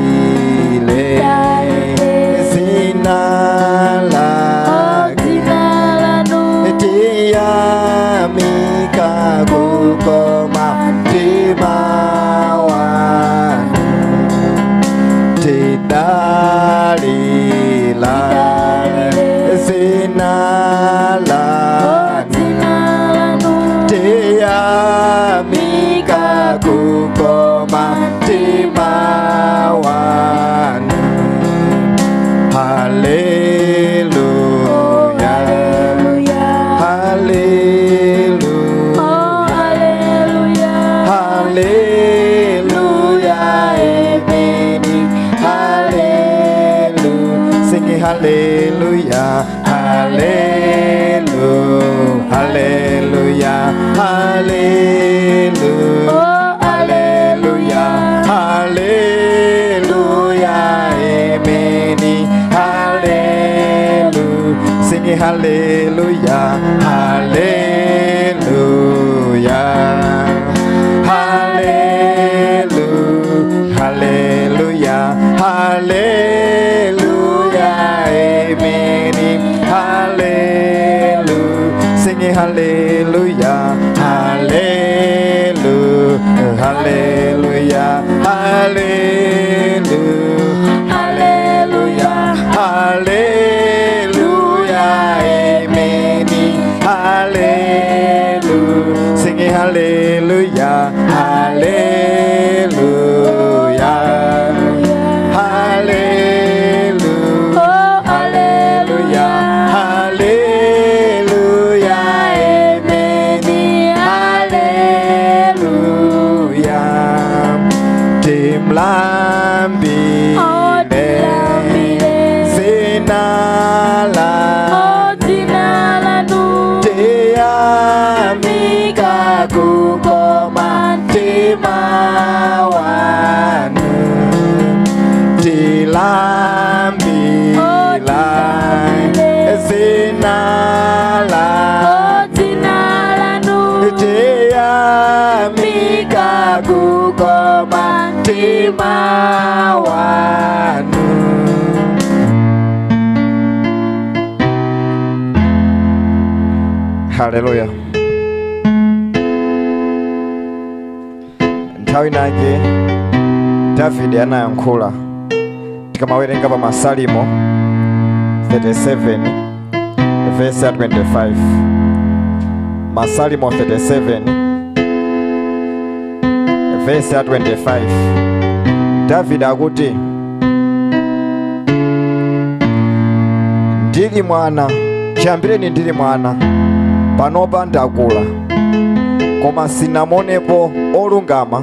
Tidalile zina lake, tiyamika kukoma mtima wanu. Tidalila zina lanu, tiyamika kukoma mtima wanu. Haleluya, haleluya, haleluya, amen, haleluya. Sing hallelujah, hallelujah, hallelujah, hallelujah, hallelujah, hallelujah, amen, hallelujah. Sing hallelujah, hallelujah, hallelujah, hallelujah, hallelujah, amen, hallelujah. Sing hallelujah, hallelujah, hallelujah, hallelujah, hallelujah, hallelujah, amen, hallelujah. Sing hallelujah, hallelujah, hallelujah, hallelujah, hallelujah, amen, hallelujah. Timlambile zina lanu, tiyamika kukoma mtima wanu. Tilambila zina lanu, tiyamika kukoma mtima wanu. Haleluya. Nthawi inake Davide anayankhula, tikamawerenga pa Masalimo 37 verse ya 25. Masalimo 37 verse ya 25, Davide akuti, ndili mwana, chiyambireni ndili mwana, panopa ndakula, koma sinamuonepo olungama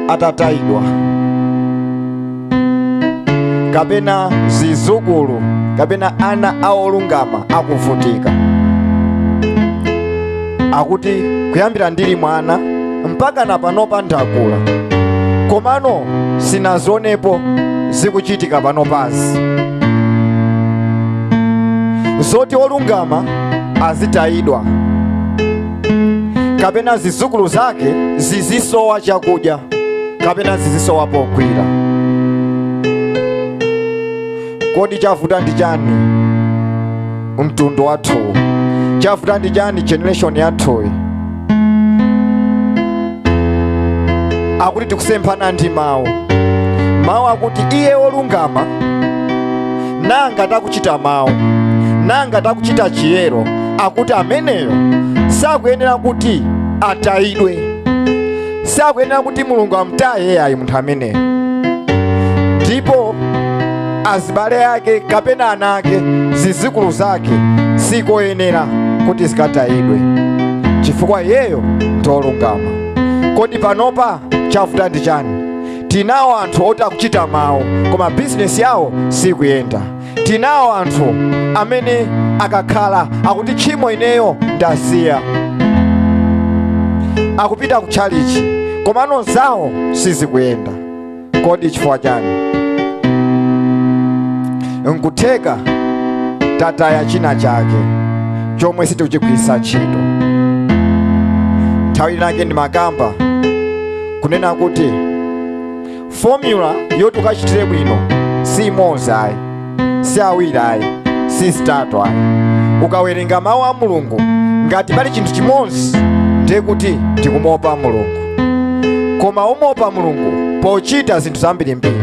atatayidwa, kapena zizukulu kapena ana a olungama akuvutika. Akuti kuyambira ndili mwana mpaka na panopa ndakula, komano sinazionepo zikuchitika panopazi, zoti olungama azitayidwa kapena zizukulu zake zizisowa chakudya kapena zizisowa pogwira. Kodi chavuta ndi chani mtundu wathu? Chavuta ndi chani generation yathuyi? Akuti tikusemphana ndi mawu. Mawu akuti iye wolungama nanga takuchita mawu, nanga takuchita chiyero, akuti ameneyo sakuyenera kuti atayidwe, sakuyenera kuti Mulungu amtaye ayi munthu ameneyo, ndipo azibale ake kapena ana ake zizukulu zake sikoyenera kuti zikatayidwe, chifukwa iyeyo ndi olungama. Kodi panopa chavuta ndi chani? Tinawo anthu oti akuchita mawu koma bizinesi yawo sikuyenda. Tinawo anthu amene akakhala akuti tchimo ineyo ndasiya, akupita kutchalichi komano zawo sizikuyenda. Kodi chifukwa chani? Nkutheka tataya china chake chomwe sitikuchigwiritsa ntchito. Nthawi inake ndimakamba kunena Kunena kuti formula yoti ukachitire bwino si imodzi ayi, si awiri ayi, si zitatu ayi. Ukawerenga mawu a Mulungu, ngati pali chinthu chimodzi ndiye kuti ndikumuopa Mulungu. Koma umaopa Mulungu pochita zinthu zambirimbiri.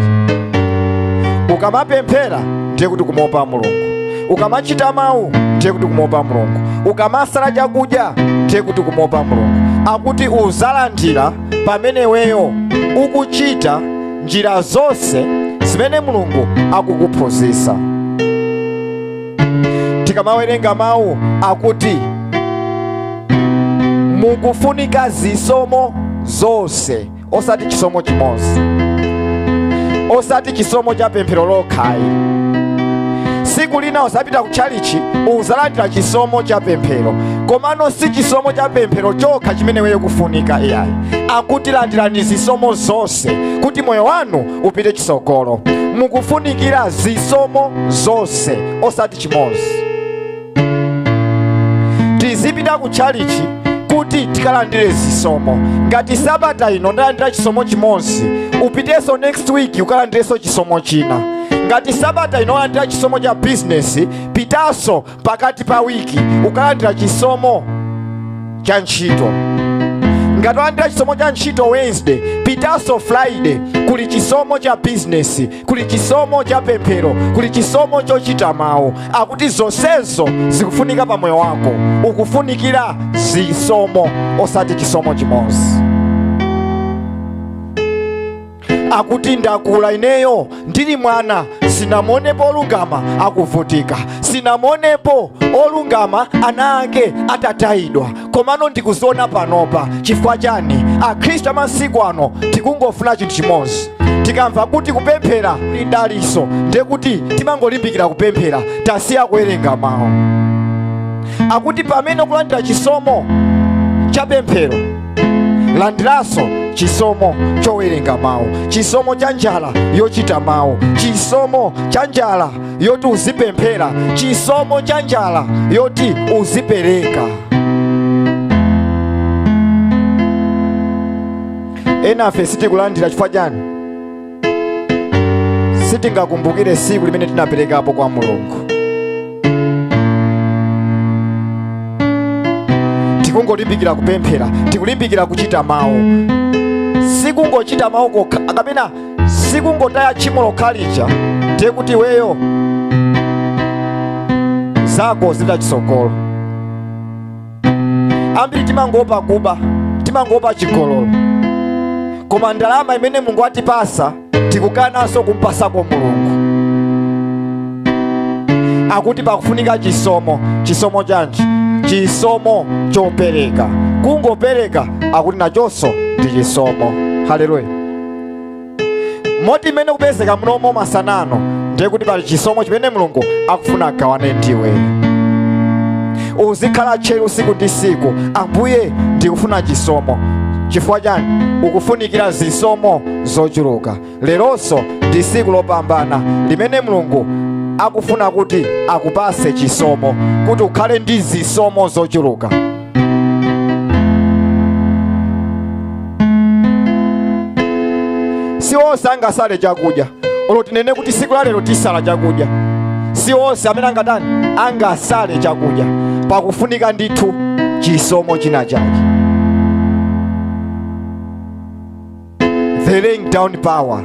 Ukamapemphera ndiye kuti kumuopa Mulungu. Ukamachita mawu ndiye kuti kumuopa Mulungu. Ukamasala chakudya ndiye kuti kumuopa Mulungu. Akuti uzalandira pamene weyo ukuchita njira zonse zimene Mulungu akukuphunzitsa. Tikamawerenga mawu akuti mukufunika zisomo zonse, osati chisomo chimodzi, osati chisomo cha pemphero lokhayi. Siku lina usapita ku tchalichi uzalandira chisomo cha pemphero, komano si chisomo cha pemphero chokha chimene weyo kufunika iyayi. Akuti landirani zisomo zonse kuti moyo wanu upite chitsogolo. Mukufunikira zisomo zonse, osati chimodzi. Tizipita ku tchalichi kuti tikalandire zisomo. Ngati sabata ino ndalandira chisomo chimodzi, upitenso next week ukalandirenso chisomo china. Ngati sabata ino walandira chisomo cha business, pitanso pakati pa wiki ukalandira chisomo cha ntchito. Ngati walandira chisomo cha ntchito Wednesday, pitanso Friday, kuli chisomo cha business, kuli chisomo cha pemphero, kuli chisomo chochita mawu. Akuti zonsezo zikufunika pa moyo wako. Ukufunikira zisomo, osati chisomo chimodzi. Akuti ndakula ineyo ndili mwana, sinamuonepo olungama akuvutika, sinamuonepo olungama ana ake atatayidwa, komano ndikuziona panopa. Chifukwa chani? Akhristu amasiku ano tikungofuna chinthu chimodzi. Tikamva kuti kupemphera ndi daliso, ndiye kuti timangolimbikira kupemphera, tasiya kuwerenga mawu. Akuti pamene ukulandira chisomo cha pemphero, landiranso chisomo chowerenga mawu, chisomo cha njala yochita mawu, chisomo cha njala yoti uzipemphera, chisomo cha njala yoti uzipereka. Enafe sitikulandira chifukwa chani? Sitingakumbukire siku limene tinaperekapo kwa Mulungu. Tikungolimbikira kupemphera, tikulimbikira kuchita mawu. Sikungochita mawu kokha, kapena sikungotaya tchimo lokhalija, ndiye kuti iweyo zako zipita chitsogolo. Ambiri timangopa kuba, timangopa chigololo, koma ndalama imene Mulungu atipasa tikukananso kumpasako Mulungu. Akuti pakufunika chisomo. Chisomo chanji? Chisomo chopereka. Kungopereka akuti nachonso ndi chisomo. Haleluya. Moti imene kupezeka munomo masanano, ndiye kuti pali chisomo chimene Mulungu akufuna agawane ndiwe. Uzikhala tcheru usiku ndi siku, Ambuye ndikufuna chisomo. Chifukwa chani? Ukufunikira zisomo zochuluka. Leronso ndi siku lopambana limene Mulungu akufuna kuti akupase chisomo, kuti ukhale ndi zisomo zochuluka. Si onse angasale chakudya. Olo tinene kuti siku la lero tisala chakudya, si onse amene angatani angasale chakudya. Pakufunika ndithu chisomo china chake, the laying down power.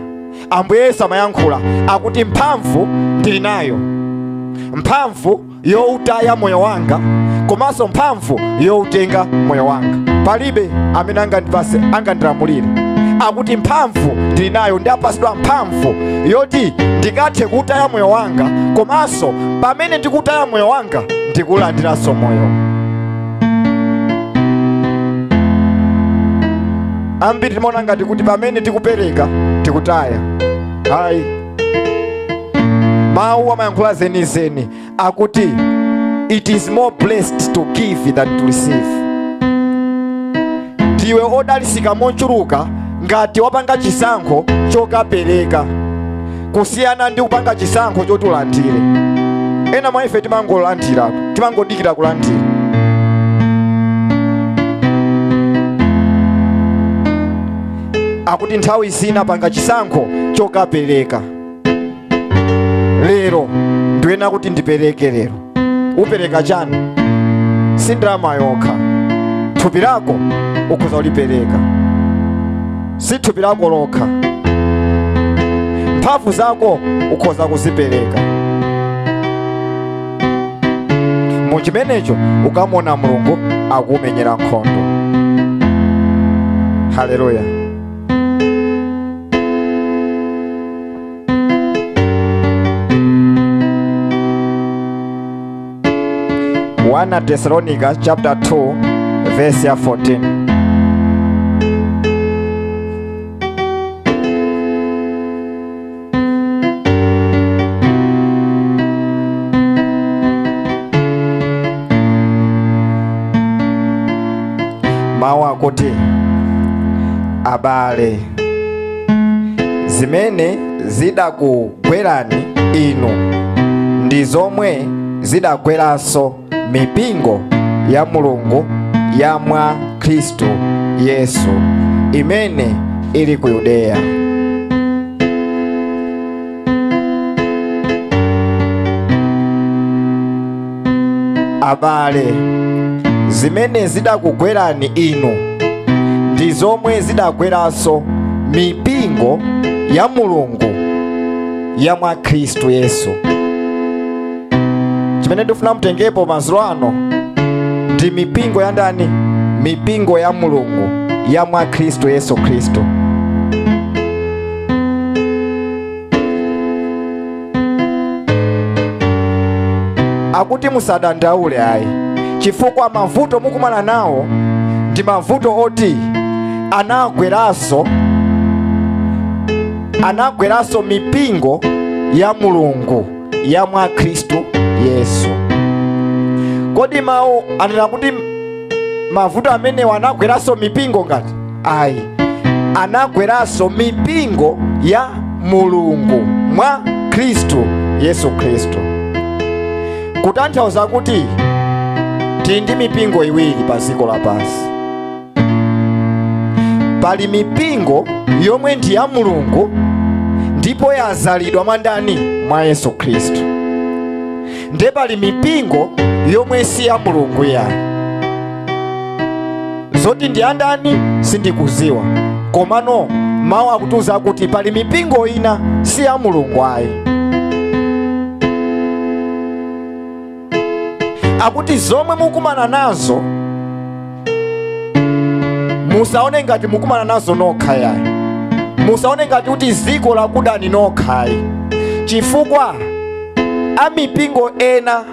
Ambuye Yesu amayankhula akuti mphamvu ndili nayo, mphamvu youtaya moyo wanga komanso mphamvu youtenga moyo wanga. Palibe amene angandipase, angandilamulire. Akuti mphamvu ndili nayo, ndapasidwa mphamvu yoti ndikathe kutaya moyo wanga, komanso pamene ndikutaya moyo wanga ndikulandiranso moyo. Ambiri timaona ngati kuti pamene tikupereka tikutaya. Ayi, mawu amayankhula zenizeni akuti it is more blessed to give than to receive. Ndiwe odalisika mochuluka ngati wapanga chisankho chokapereka kusiyana ndi kupanga chisankho choti ulandire. Ena mwa ife timangolandira, timangodikira kulandira. Akuti nthawi zina panga chisankho chokapereka. Lero ndiyena kuti ndipereke lero. Upereka chani? Si ndalama yokha, thupi lako ukhoza kulipereka. Si thupi lako lokha, mphamvu zako ukhoza kuzipereka. Mu chimenecho ukamona Mulungu akumenyera nkhondo. Haleluya. 1 Thessalonica chapter 2 verse 14. Mawu akuti, abale, zimene zidakugwerani inu ndi zomwe zidagweranso mipingo ya Mulungu ya mwa Khristu Yesu imene ili ku Yudeya. Abale, zimene zidakugwerani inu ndi zomwe zidagweranso mipingo ya Mulungu ya mwa Khristu Yesu. Chimene ndifuna mtengepo madzulo ano ndi mipingo ya ndani? Mipingo ya Mulungu ya mwa Khristu Yesu Khristu. Akuti musadandaule ayi, chifukwa mavuto mukumana nawo ndi mavuto oti anagweranso mipingo ya Mulungu ya mwa Khristu Yesu. Kodi mawu anena kuti mavuto amene anagweranso mipingo ngati? Ayi, anagweranso mipingo ya Mulungu mwa Khristu Yesu Khristu. Kutanthauza kuti tili ndi mipingo iwiri pa dziko lapansi. Pali mipingo yomwe ndi ya Mulungu ndipo yazalidwa mwa ndani? Mwa Yesu Khristu. Ndiye pali mipingo yomwe si ya Mulungu yayi. Zoti ndi andani sindikuziwa, komano mawu akutiuza kuti pali mipingo ina si ya Mulungu ayi. Akuti zomwe mukumana nazo musaone ngati mukumana nazo nokha yayi, musaone ngati kuti ziko lakudani nokha ayi, chifukwa amipingo ena,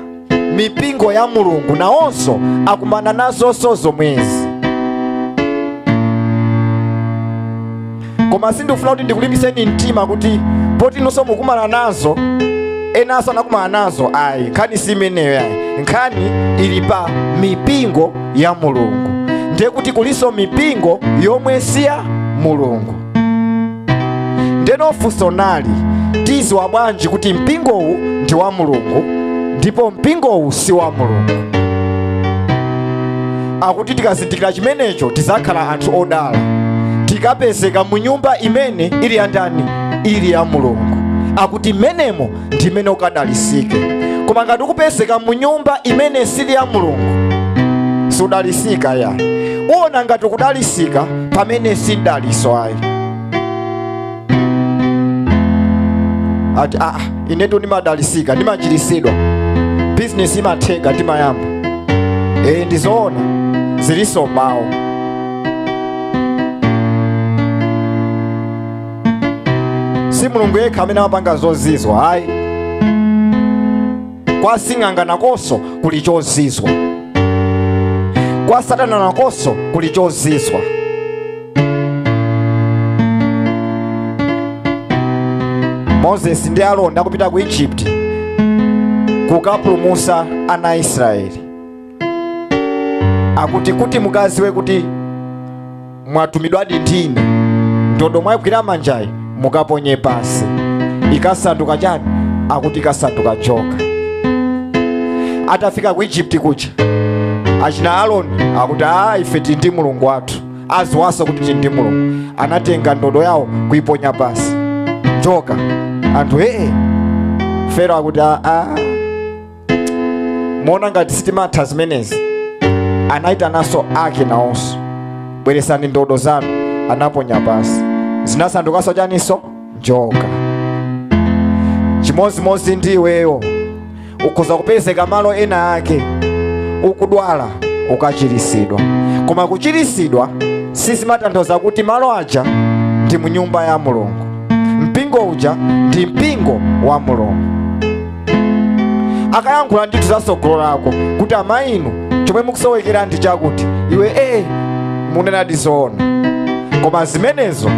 mipingo ya Mulungu nawonso akumana nazonso zomwezi. Koma sindikufuna kuti ndikulimbiseni mtima kuti poti nonso mukumana nazo, enanso anakumana nazo ayi. Nkhani si imeneyo ayi, nkhani ili pa mipingo ya Mulungu. Ndiye kuti kuliso mipingo yomwe si ya Mulungu. Ndeno funso nali, tiziwa bwanji kuti mpingowu ndi wa Mulungu ndipo mpingowu si wa Mulungu? Akuti tikazindikira chimenecho tizakhala anthu odala, tikapezeka mu nyumba imene ili ya ndani? Ili ya Mulungu. Akuti menemo ndimene ukadalisike. Koma ngati ukupezeka mu nyumba imene sili ya Mulungu, sudalisika ya. Uona ngati ukudalisika pamene si daliso ayi. Ati inetu ndimadalisika, ndimachirisidwa, business imatheka, ndimayamba. Ndizoona ziliso mawu. Si Mulungu yekha amene amapanga zozizwa ayi. Kwa sing'anga nakonso kuli chozizwa, kwa Satana nakonso kuli chozizwa. Moses ndi Aaroni akupita ku Egypt kukapulumutsa ana a Israeli. Akuti kuti mukaziwe kuti mwatumidwadi ndine, ndodo mwagwira manjayi mukaponye pasi, ikasanduka chani? Akuti ikasanduka njoka. Atafika ku Egypt kuja, achina Aaroni akuti ife tili ndi Mulungu wathu. Aziwaso kuti tili ndi Mulungu. Anatenga ndodo yawo kuiponya pasi, njoka. Anthu ee, Fero akuti a muona ngati sitimatha zimenezi. Anayitananso ake nawonso, bweresani ndodo zanu. Anaponya pasi, zinasandukanso chaninso? Njoka. Chimozimozi ndi iweyo, ukhoza kupezeka malo ena ake ukudwala, ukachirisidwa. Koma kuchirisidwa sizimatanthauza kuti malo aja ndi mu nyumba ya Mulungu. Mpingo uja ndi mpingo wa Mulungu. Akayankhula ndithu za tsogolo lako kuti amayi inu chomwe mukusowekera ndi chakuti, iwe munenadi zoona. Koma zimenezo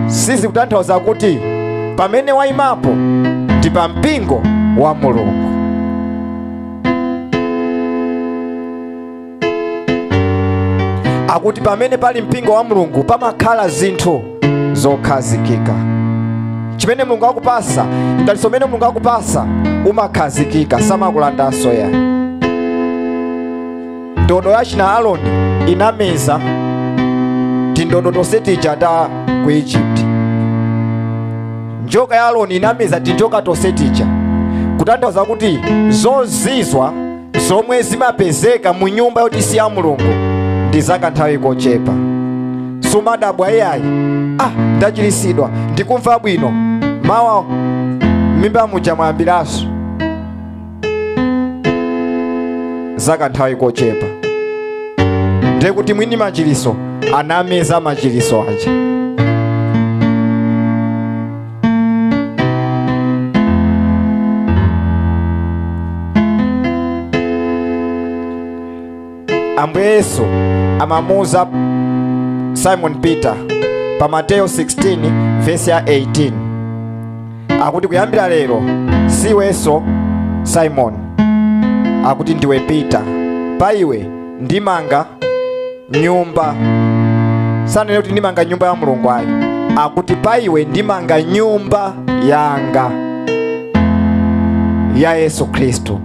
sizikutanthauza kuti pamene wayimapo ndi pa mpingo wa Mulungu. Akuti pamene pali mpingo wa Mulungu pamakhala zinthu zokhazikika. Chimene Mulungu akupasa, mdalitso umene Mulungu akupasa umakhazikika, samakulandanso ya. Ndodo ya china Aroni inameza tindodo tonse tija ta ku Egypt. Njoka ya Aroni inameza tinjoka tonse tija, kutanthauza kuti zozizwa zomwe zimapezeka mu nyumba yoti si ya Mulungu ndi zakanthawi kochepa. Sumadabwa iyayi, ndachirisidwa, ndikumva bwino, mawa mimba muja mwayambiranso. Zakanthawi kochepa. Ndiye kuti mwini machiriso anameza machiriso aja. Ambuye Yesu amamuuza Simon Peter pa Mateo 16 verse ya 18, akuti kuyambira lero siwenso Simon, akuti ndiwe Peter, pa iwe ndimanga nyumba. Sanene kuti ndimanga nyumba ya Mulungu ayi, akuti pa iwe ndimanga nyumba yanga ya Yesu Khristu.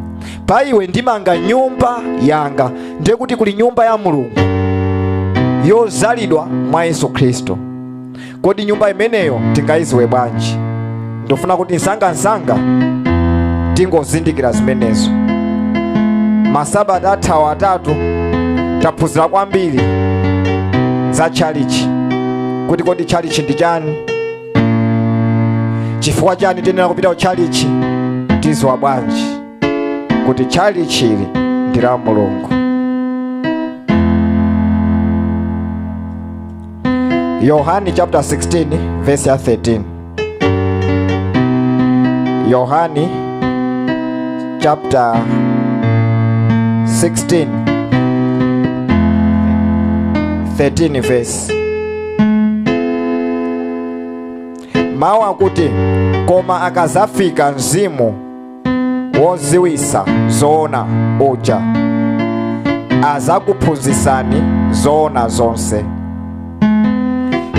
Pa iwe ndimanga nyumba yanga. Ndiye kuti kuli nyumba ya Mulungu yozalidwa mwa Yesu Khristu. Kodi nyumba imeneyo tingayiziwe bwanji? Ndofuna kuti nsangansanga tingozindikira zimenezo. Masabata athawa atatu taphunzira kwambiri za tchalichi, kuti kodi tchalichi ndi chani, chifukwa chani tiyenera kupita ku tchalichi, tiziwa bwanji kuti tchalichi ili ndi la Mulungu. Yohani chapter 16 verse ya 13. Yohani chapter 16 13 verse. Mawu akuti koma akazafika mzimu woziwisa zoona uja azakuphunzitsani zoona zonse,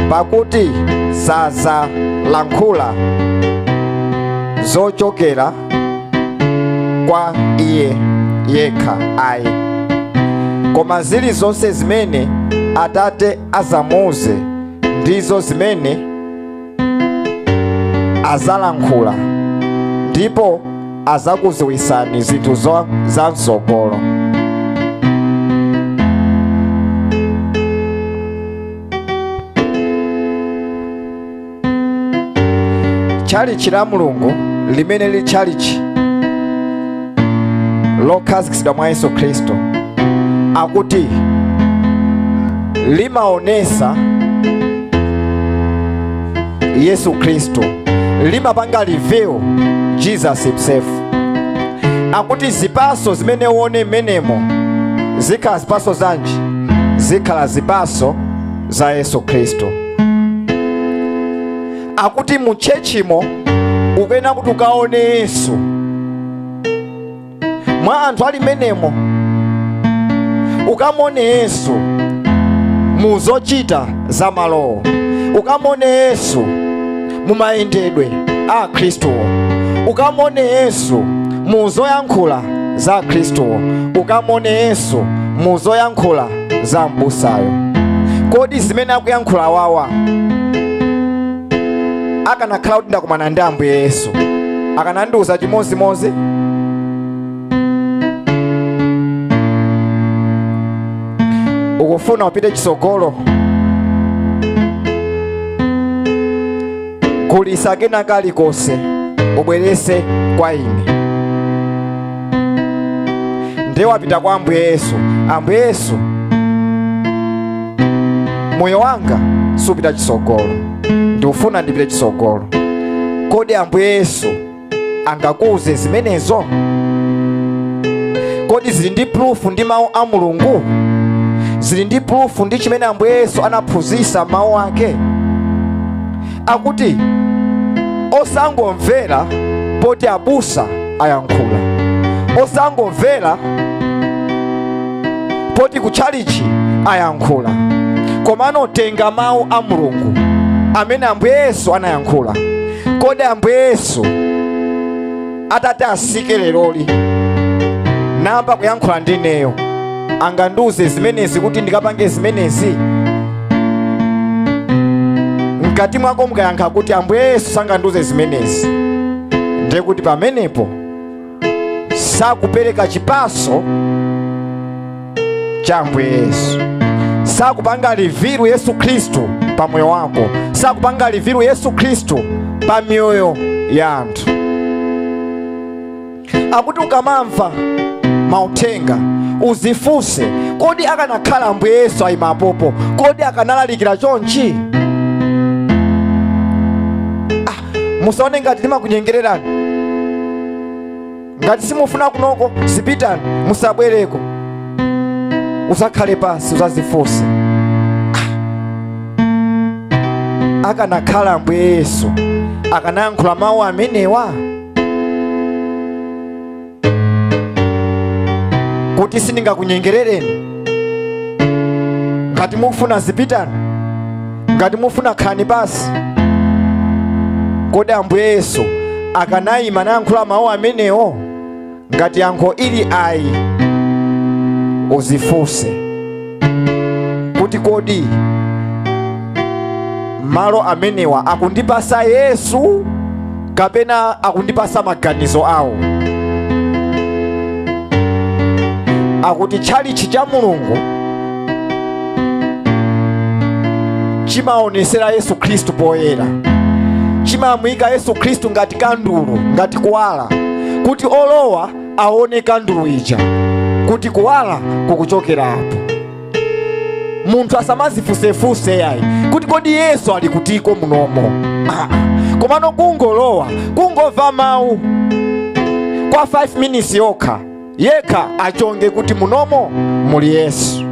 pakuti sazalankhula zochokera kwa iye yekha ayi, koma zilizonse zimene Atate azamuuze ndizo zimene azalankhula, ndipo azakuziwisani zinthu za mtsogolo. Tchalichi la Mulungu limene lili tchalichi lokhazikitsidwa mwa Yesu Khristu, akuti limaonesa Yesu Khristu, limapanga reveal Jesus himself. Akuti zipaso zimene uone menemo zikhala zipaso zanji? Zikhala zipaso za Yesu Khristu. Akuti mu chechimo ukena kuti ukaone Yesu mwa anthu ali menemo, ukamone Yesu mu zochita za malowo, ukamone Yesu mu mayendedwe a Khristuwo, ukamone Yesu mu zoyankhula za Khristuwo, ukamone Yesu mu zoyankhula za mbusayo. Kodi zimene akuyankhula wawa akanakhala kuti ndakumana ndi Ambuye Yesu akanandiuza chimozimozi? Ukufuna upite chisogolo, gulisa kena kalikose ubwerese kwa ine. Ndiye wapita kwa Ambuye Yesu. Ambuye Yesu, moyo wanga supita chisogolo, ndikufuna ndipite chisogolo. Kodi Ambuye Yesu angakuuze zimenezo? Kodi zili ndi proof ndi mawu a Mulungu? Zili ndi proof ndi chimene Ambuye Yesu anaphunzitsa mawu ake? Akuti osangomvera poti abusa ayankhula, osangomvera poti kutchalichi ayankhula, komano tenga mawu a Mulungu amene Ambuye Yesu anayankhula. Kodi Ambuye Yesu atati asike leroli namba kuyankhula ndineyo angandiuze zimenezi kuti ndikapange zimenezi? Mkati mwako mukayankha kuti Ambuye Yesu sangandiuze zimenezi, ndiye kuti pamenepo sakupereka chipaso cha Ambuye Yesu, sakupanga reveal Yesu Khristu pa moyo wako, sakupanga reveal Yesu Khristu pa mioyo ya anthu. Akuti ukamamva mauthenga uzifunse, kodi akanakhala Ambuye Yesu ayimapopo, kodi akanalalikira chonchi? Musaone ngati ndimakunyengererani. Ngati simufuna kunoko zipitani, musabwereko, usakhale pansi usazifunse. Akanakhala Ambuye Yesu akanayankhula mawu amenewa kuti sindingakunyengerereni? Ngati mufuna zipitani, ngati mufuna khalani pansi. Kodi Ambuye Yesu akanayima nayankhula mawu amenewo? Ngati yankho ili ayi, uzifunse kuti kodi malo amenewa akundipasa Yesu kapena akundipasa maganizo awo? Akuti tchalichi cha Mulungu chimaonesera Yesu Khristu poyera, chimamuyika Yesu Khristu ngati kandulu, ngati kuwala, kuti olowa aone kandulu ija, kuti kuwala kukuchokera apo. Munthu asamazifunsefuse yayi kuti kodi Yesu ali kutiko munomo. Komano kungolowa, kungomva mawu kwa 5 minutes yokha yekha achonge kuti munomo muli Yesu.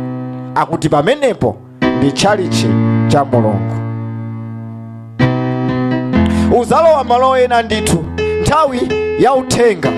Akuti pamenepo ndi tchalichi cha Mulungu. Uzalowa malo ena ndithu nthawi ya uthenga,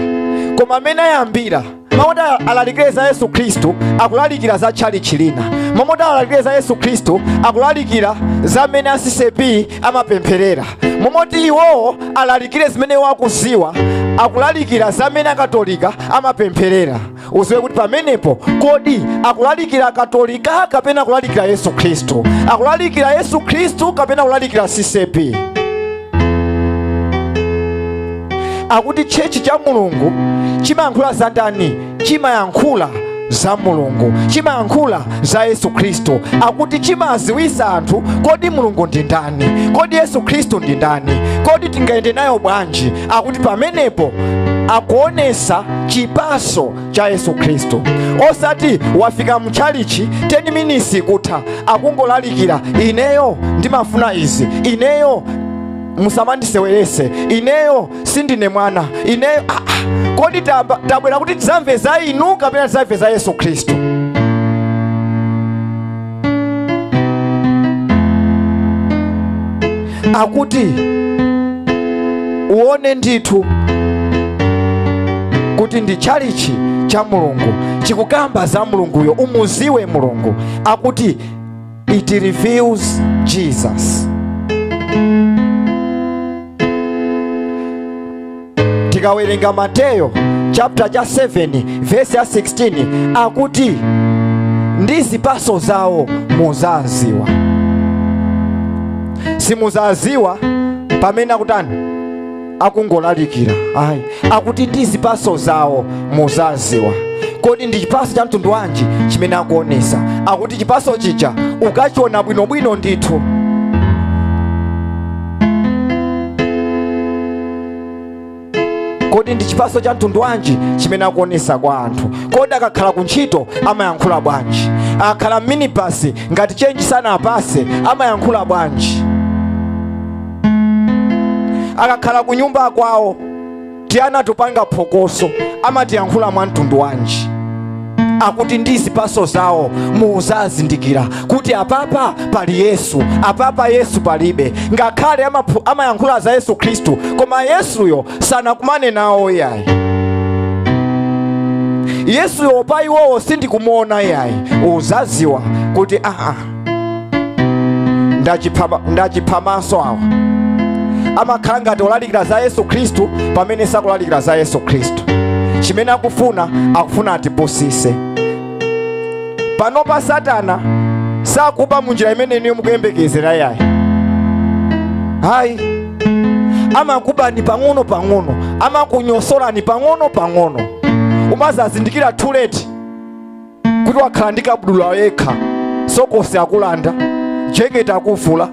koma amene ayambira mamoti alalikire za Yesu Khristu akulalikira za tchalichi lina, mamoti alalikire za Yesu Khristu akulalikira za amene a CCAP amapempherera, momoti iwowo alalikire zimene wakuziwa akulalikira za amene akatolika amapempherera. Uziwe kuti pamenepo kodi akulalikira katolika kapena akulalikira Yesu Khristu? Akulalikira Yesu Khristu kapena akulalikira CCAP? Akuti tchechi cha Mulungu chimayankhula za ndani? Chimayankhula za Mulungu, chimayankhula za Yesu Khristu. Akuti chimaziwisa anthu kodi Mulungu ndi ndani, kodi Yesu Khristu ndi ndani, kodi tingayende nayo bwanji. Akuti pamenepo akuonesa chipaso cha Yesu Khristu. Osati wafika mtchalichi 10 minutes kutha akungolalikira ineyo ndimafuna izi, ineyo musamandisewerese, ineyo sindine mwana, ineyo. Kodi tabwera kuti tizamve za inu kapena tizamve za Yesu Khristu? Akuti uone ndithu kuti ndi tchalichi cha Mulungu chikukamba za Mulunguyo, umuziwe Mulungu. Akuti it reveals Jesus. Tikawerenga Mateyo chapter cha 7 verse ya 16, akuti Ndi zipaso zawo muzaziwa. Simuzaziwa pamene akutani, akungolalikira, ayi. Akuti ndi zipaso zawo muzaziwa. Kodi ndi chipaso cha mtundu wanji chimene akuonesa? Akuti chipaso chija ukachiona bwinobwino ndithu. Kodi ndi chipaso cha mtundu wanji chimene akuonesa kwa anthu? Kodi akakhala kuntchito amayankhula bwanji? Akakhala minibus ngati chenji sanapase amayankhula bwanji? Akakhala kunyumba kwawo tiyana tupanga phokoso amatiyankhula mwa mtundu wanji? Akuti ndi zipaso zawo muzazindikira kuti apapa pali Yesu, apapa Yesu palibe. Ngakhale amayankhula za Yesu Khristu, koma Yesuyo sanakumane nawo yayi. Yesuyo pa iwowo sindikumuona yayi. Uzaziwa kuti ndachiphamaso awa. Amakhala ngati olalikira za Yesu Khristu pamene sakulalikira za Yesu Khristu. Chimene akufuna, akufuna atipusise. Panopa Satana sakuba munjira imene inu mukuyembekezera yayi. Hayi, amakubani pang'ono pang'ono, amakunyosolani pang'ono pang'ono. Umazazindikira too late kuti wakhala ndi kabudula yekha, sokosi akulanda, jeketi akuvula.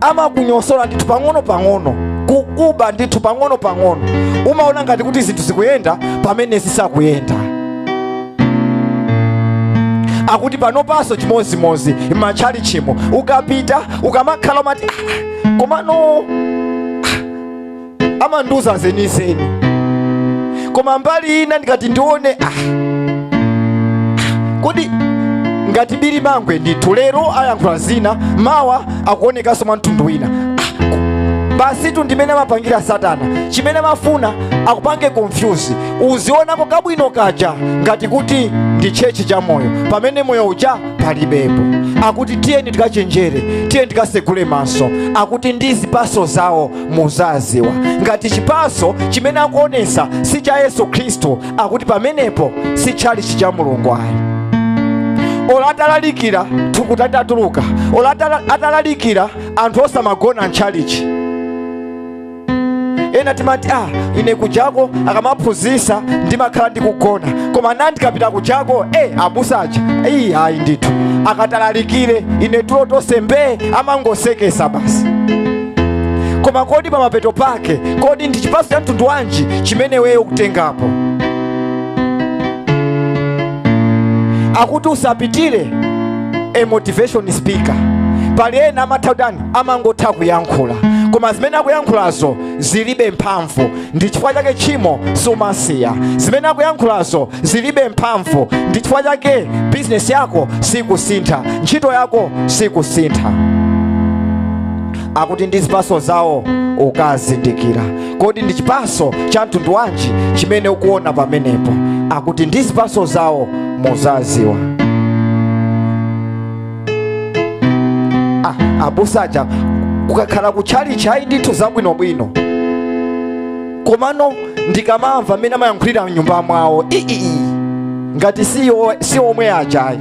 Amakunyosola ndithu pang'ono pang'ono, kukuba ndithu pang'ono pang'ono. Umaona ngati kuti zinthu zikuyenda pamene zisakuyenda. Akuti panopanso chimozimozi m'matchalichimo ukapita ukamakhala umati, komano amandiuza zenizeni, koma mbali ina ndikati ndione, kodi ngati bili mangwe ndithu lero ayankhula zina, mawa akuonekanso mwa mtundu wina. Basitu ndimene amapangira Satana. Chimene amafuna akupange confuse, uzionako kabwino kaja ngati kuti ndi chechi cha moyo, pamene moyo uja palibepo. Akuti tiyeni tikachenjere, tiyeni tikasegule maso. Akuti ndi zipaso zawo muzaziwa. Ngati chipaso chimene akuonesa si cha Yesu Khristu, akuti pamenepo si tchalichi cha Mulungu ayi. Ola atalalikira thukuta litatuluka, ola atalalikira anthu osamagona ntchalichi. Ena timati, ine kujako akamaphunzitsa ndimakhala ndikugona, koma nandi ndikapita kujako, abusa aja, ayi ndithu akatalalikire ine tulo tonse mbee, amangosekesa basi. Koma kodi pamapeto pake, kodi ndi chipaso cha mtundu wanji chimene wewe ukutengapo? Akuti usapitire a motivation speaker. Pali ena amatha kutani, amangotha kuyankhula, koma zimene akuyankhulazo zilibe mphamvu. Ndi chifukwa chake tchimo sumasiya. Zimene akuyankhulazo zilibe mphamvu. Ndi chifukwa chake business yako sikusintha, ntchito yako sikusintha. Akuti ndi zipaso zawo ukazindikira. Kodi ndi chipaso cha mtundu wanji chimene ukuona pamenepo? Akuti ndi zipaso zawo muzaziwa. Abusaja kukakhala kutchalichi ayi ndithu zabwinobwino, komano ndikamamva mmene amayankhulira mnyumba mwawo, ngati si omwe aja ayi.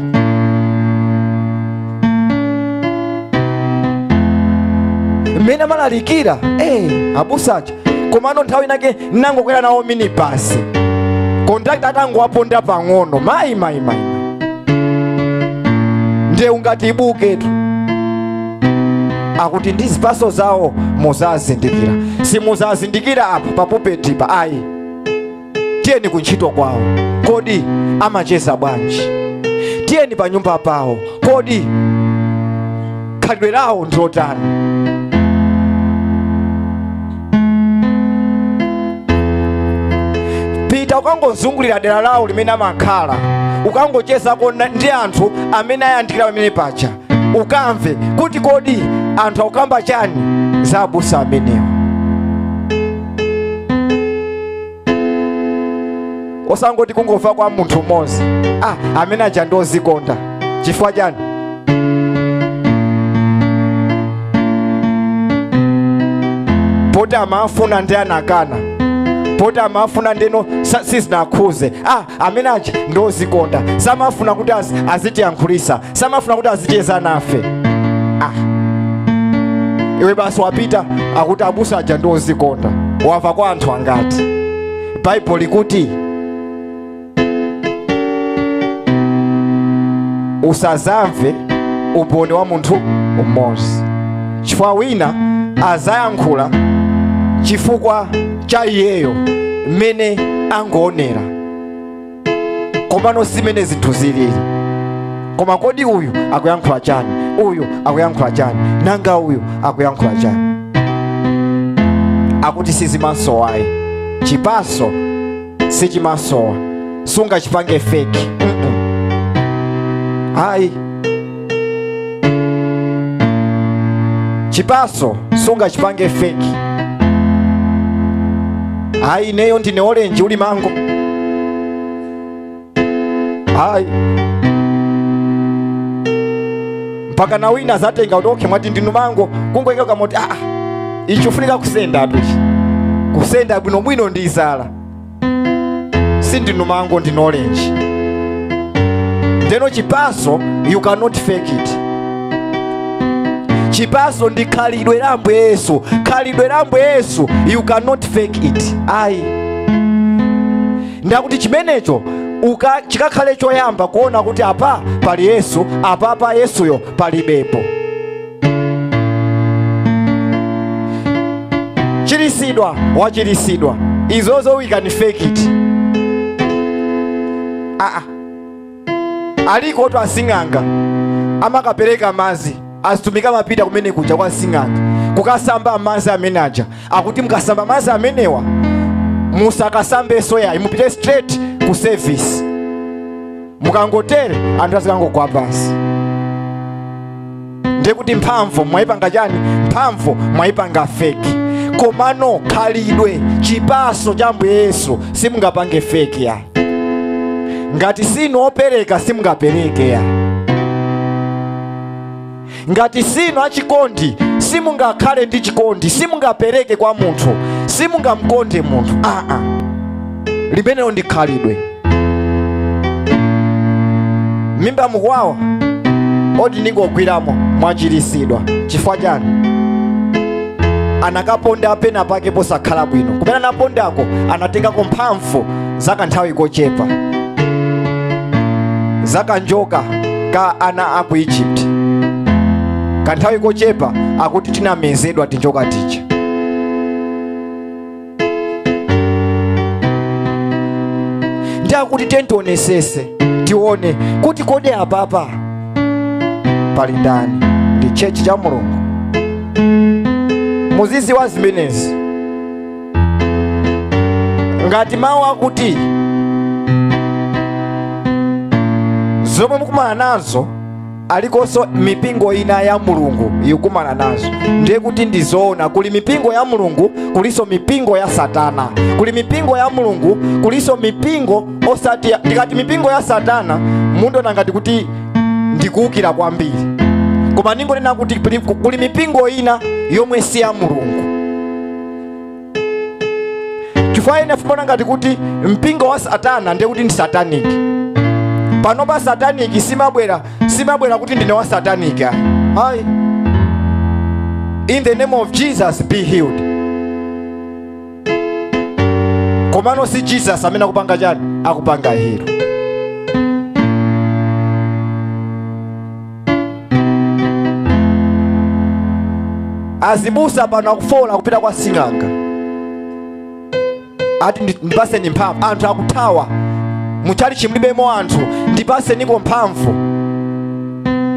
Mmene amalalikira, abusaja, komano nthawi inake nangokwera nawo minibasi, kondakta atangowaponda pang'ono, mayi, mayi, mayi, ndiye ungati ibuketu. Akuti ndi zipaso zawo muzazindikira. Simuzazindikira apa papupetipa ayi. Tiyeni kuntchito kwawo, kodi amacheza bwanji? Tiyeni pa nyumba pawo, kodi khalidwe lawo ndilotani? Pita ukangozungulira dera lawo limene amakhala, ukangochezako ndi anthu amene ayandikira pamene paja, ukamve kuti kodi anthu akukamba chani za abusa amenewa. Osangoti kungomva kwa munthu mmodzi, amene aja ndi ozikonda. Chifukwa chani? Poti amafuna ndi anakana, poti amafuna ndeno sizinakhuze. Amene aja ndozikonda, samafuna kuti azitiyankhulisa, samafuna kuti azicheza nafe. Iwe basi wapita akuti abusa aja ndozikonda, wava kwa anthu angati? Baibulo likuti usazamve umboni wa munthu umodzi, chifukwa wina azayankhula chifukwa cha iyeyo mmene angoonera, komano simene zinthu zilili. Koma kodi uyu akuyankhula chani? Uyu akuyankhula chani? Nanga uyu akuyankhula chani? Akuti sizimasowayi, chipaso sichimasowa, sunga chipange fake. Ayi, chipaso sunga chipange fake. Ayi, neyo ndine orange uli mango. Ayi, mpaka na wina zatenga utoke mwati ndinu mango kungoika kamoti. Ichofunika kusenda atu ichi, kusenda bwino bwino ndi izala, si ndinu mango, ndine orange. Ndeno chipaso you cannot fake it. Chipaso ndi khalidwe la Ambuye Yesu, khalidwe la Ambuye Yesu you cannot fake it. Ayi, ndakuti chimenecho chikakhale choyamba kuona kuti apa pali Yesu, apa pa Yesuyo palibepo. Chilisidwa wachilisidwa, izozo we can fake it. Aliko oto asing'anga amakapereka mazi, azitumika mapita kumene kuja kwa sing'anga kukasamba amazi amene aja. Akuti mukasamba amazi amenewa musakasambe soya, mupite straight ku service, mukangotere anthu azikangogwa pansi. Ndiye kuti mphamvu mwayipanga chani? Mphamvu mwayipanga fake. Komano khalidwe chipaso cha Ambuye Yesu simungapange fake ya. Ngati sinu opereka simungapereke ya. Ngati sinu achikondi simungakhale ndi chikondi, simungapereke kwa munthu, simungamkonde munthu. Limenelo ndi khalidwe. Mimba mukwawa oti ndingogwiramo mwachirisidwa. Chifukwa chani? Anakaponda pena pake posakhala bwino, kumene anapondako anatengako mphamvu za kanthawi kochepa, za kanjoka ka ana aku Egypt. Kanthawi kochepa akuti tinamezedwa tinjoka tija. Ndi akuti tentionesese tione kuti kodi apapa pali ndani? Ndi chechi cha Mulungu. Muzizi wa zimenezi ngati mawu akuti zomwe mukumana nazo alikonso mipingo ina ya Mulungu yukumana nazo, ndiye kuti ndizoona. Kuli mipingo ya Mulungu, kuliso mipingo ya Satana. Kuli mipingo ya Mulungu, kuliso mipingo osati. Ndikati mipingo ya Satana mundo ngati kuti ndikuukira kwambiri, koma ningonena kuti kuli mipingo ina yomwe si ya Mulungu. Chifukwa ine fumona ngati kuti mpingo wa Satana ndiye kuti ndi satanic. Pano pa satanic simabwera kuti ndine wa satanic. Ayi, in the name of Jesus be healed. Komano si Jesus amene akupanga chani? Akupanga hero. Azibusa pano akufola kupita kwa sing'anga ati ndipaseni mphamvu. Anthu akuthawa muchali chimlibemo anthu, ndipaseniko mphamvu.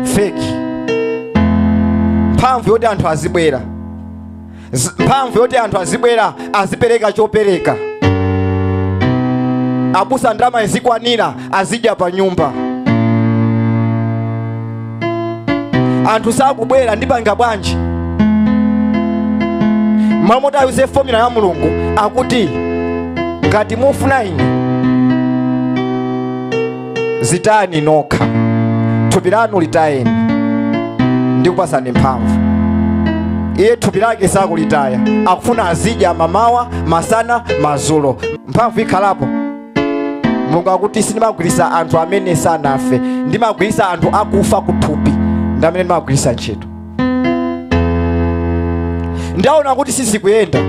Fake mphamvu yoti anthu azibwera, mphamvu yoti anthu azibwera azipereka chopereka. Abusa ndalama izikwanira azidya pa nyumba. Anthu sakubwera ndipanga bwanji? Mamota ayuze formula ya Mulungu akuti ngati mufuna ine zitani nokha, thupi lanu litayeni ndikupasani mphamvu. Iye thupi lake sakulitaya, akufuna azidya mamawa, masana, madzulo. Mphamvu ikhalapo. Mulungu akuti sindimagwirisa anthu amene sanafe, ndimagwirisa anthu akufa kuthupi, ndi amene ndimagwirisa ntchito. Ndaona kuti sizikuyenda,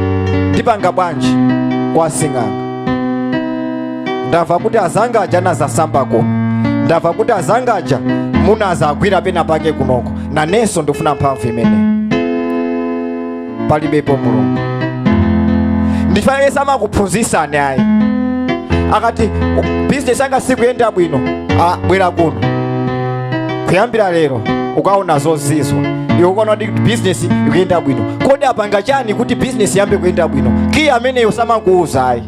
ndipanga bwanji? Kwa sing'anga. Ndamva kuti azangaja anazasamba kuno, ndamva kuti azangaja munazagwira pena pake kunoko, nanenso ndifuna mphamvu imene palibepo Mulungu. Ndifanire samakuphunzitsani ayi. Akati business yanga sikuyenda bwino, bwera kuno, kuyambira lero ukaona zozizwa. Iwe ukaona kuti business ikuyenda bwino. Kodi apanga chani kuti business yambe kuyenda bwino? Kiya ameneyo samakuuza ayi,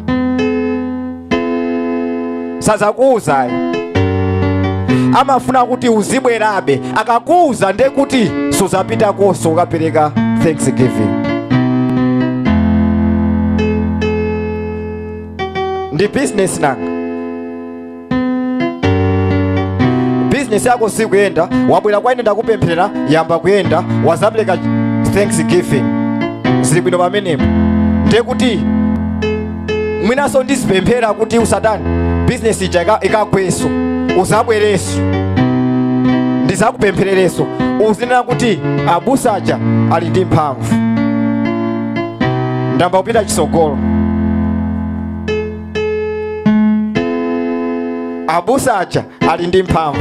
sazakuuza ayi. Amafuna kuti uzibwerabe. Akakuuza ndiye kuti suzapita konso ukapereka thanksgiving. Ndi business nanga. Business yako sikuyenda, wabwera kwa ine ndakupemphera, yamba kuyenda, wazapereka thanksgiving, zili bwino pamenepo. Ndiye kuti mwinanso ndizipemphera kuti usatani business ija ikagweso, uzabwereso, ndizakupempherereso, uzinena kuti abusaja ali ndi mphamvu, ndamba kupita chisogolo. Abusaja ali ndi mphamvu.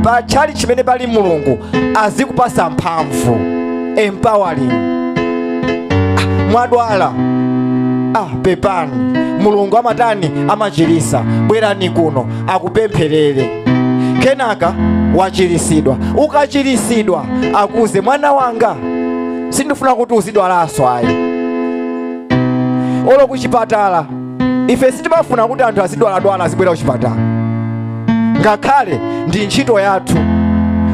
Pa chali chimene pali Mulungu azikupasa mphamvu, empowering. Mwadwala, pepani, Mulungu amatani, amachirisa, bwerani kuno akupempherere. Kenaka wachirisidwa. Ukachirisidwa akuze, mwana wanga, sindifuna kuti uzidwalanso ayi. Olo kuchipatala ife sitimafuna kuti anthu azidwaladwala azibwera kuchipatala, ngakhale ndi ntchito yathu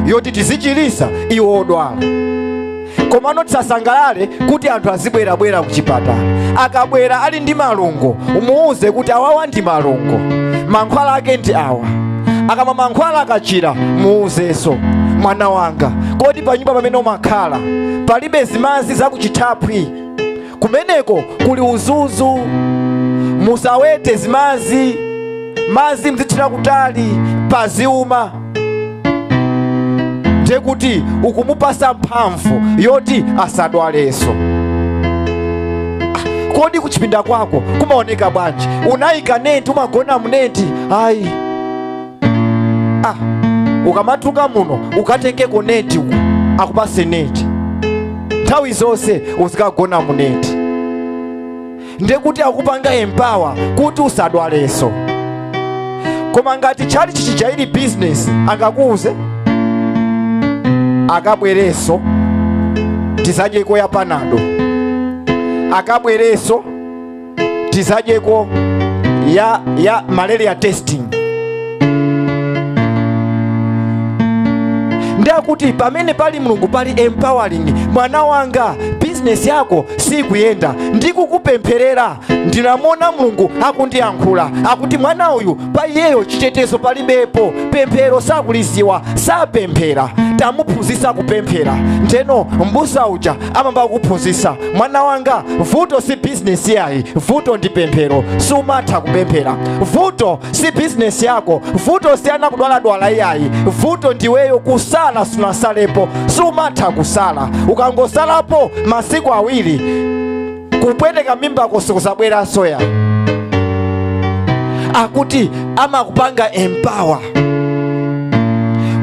yoti tizichirisa iwo odwala. Komano tisasangalale kuti anthu azibwerabwera kuchipatala. Akabwera ali ndi malungo, umuuze kuti awawa ndi malungo, mankhwala ake ndi awa. Akamwa mankhwala akachira, muuzenso, mwana wanga, kodi pa nyumba pamene umakhala palibe zimazi zakuchithaphwi? Kumeneko kuli uzuzu, musawete zimazi, mazi mzithira kutali paziuma. Ndiye kuti ukumupasa mphamvu yoti asadwalenso. Kodi kuchipinda kwako kumaoneka bwanji? Unayika neti, umagona muneti? Ayi. Ukamatuka muno ukatengeko neti uku, akupase neti. Nthawi zonse uzikagona muneti. Ndiye kuti akupanga empower kuti usadwalenso. Koma ngati chali chichija ili business, angakuuze akabwereso tizadyeko ya panado, akabwereso tizadyeko ya malaria testing. Ndiye kuti pamene pali Mulungu pali empowering. Mwana wanga, business yako sikuyenda, ndikukupempherera, ndinamona Mulungu akundiyankhula akuti mwana uyu pa iyeyo chitetezo palibepo, pemphero sakuliziwa, sapemphera, tamuphunzitsa kupemphera. Ndeno mbusa uja amamba kuphunzitsa, mwana wanga, vuto si business yayi, vuto ndi pemphero, sumatha kupemphera. Vuto si business yako, vuto si ana kudwaladwala iyayi, vuto ndiweyo kusala sunasalepo, sumatha kusala. Ukangosalapo masiku awiri, kupweteka mimba sikusabwera soya. Akuti amakupanga empower.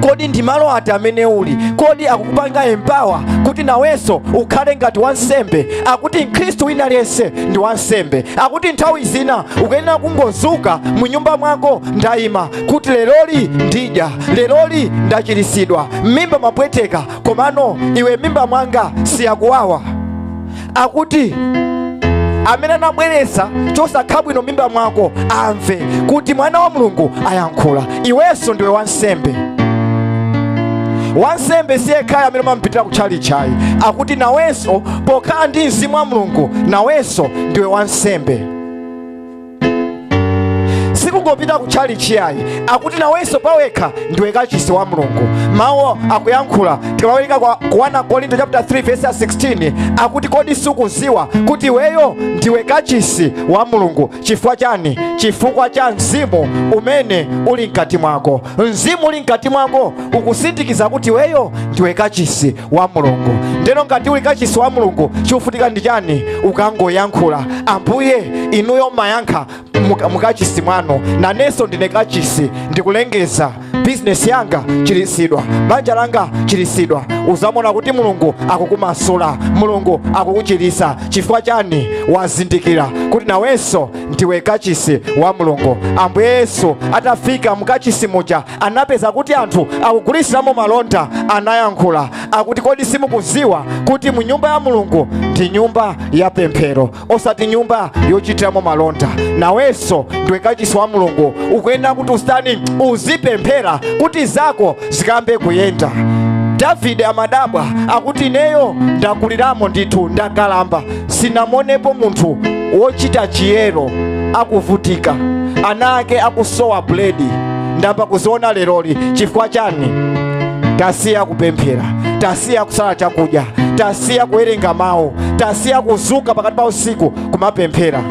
Kodi ndi malo ati amene uli? Kodi akukupanga empower kuti nawenso ukhale ngati wansembe? Akuti Mkhristu wina aliyense ndi wansembe. Akuti nthawi zina ukuyenera kungozuka mu nyumba mwako, ndayima kuti leroli ndidya, leroli ndachirisidwa, mimba mapweteka, komano iwe mimba mwanga siyakuwawa. Akuti amene anabweretsa chosakhala bwino mimba mwako amve kuti mwana wa Mulungu ayankhula, iwenso ndiwe wansembe. Wansembe siye khaya amene umampitira kutchalitchi. Akuti nawenso pokhala ndi mzimu wa Mulungu, nawenso ndiwe wansembe. Sikungopita kutchalichi ayi, akuti nawenso pawekha ndiwe kachisi wa Mulungu. Mawu akuyankhula tikawerenga kwa 1 Korinto chapter 3 verse 16, akuti kodi sukuziwa kuti iweyo ndiwe kachisi wa Mulungu? Chifukwa chani? Chifukwa cha mzimu umene uli mkati mwako. Mzimu uli mkati mwako ukusindikiza kuti iweyo ndiwe kachisi wa Mulungu. Ndeno ngati uli kachisi wa Mulungu, chikufunika ndi chani? Ukangoyankhula, Ambuye inuyo mayankha mukachisi mwanu, nanenso ndine kachisi, ndikulengeza bizinesi yanga chilisidwa, banja langa chilisidwa. Uzamona kuti Mulungu akukumasula, Mulungu akukuchilisa. Chifukwa chani? Wazindikira kuti nawenso ndiwe kachisi wa Mulungu. Ambuye Yesu atafika mukachisi muja anapeza kuti anthu akugulisiramo malonda. Anayankhula akuti kodi simukuziwa kuti mu nyumba ya Mulungu ndi nyumba ya pemphero, osati nyumba yochitiramo malonda? Nawenso ndiwe kachisi wa Mulungu, ukuyenera kuti usitani, uzipemphera kuti zako zikambe kuyenda. Davide amadabwa akuti ineyo ndakuliramo ndithu, ndakalamba, sinamonepo munthu wochita chiyero akuvutika, ana ake akusowa buledi. Ndamba kuziona leroli. Chifukwa chani? Tasiya kupemphera, tasiya kusala chakudya, tasiya kuwerenga mawu, tasiya kuzuka pakati pa usiku kumapemphera.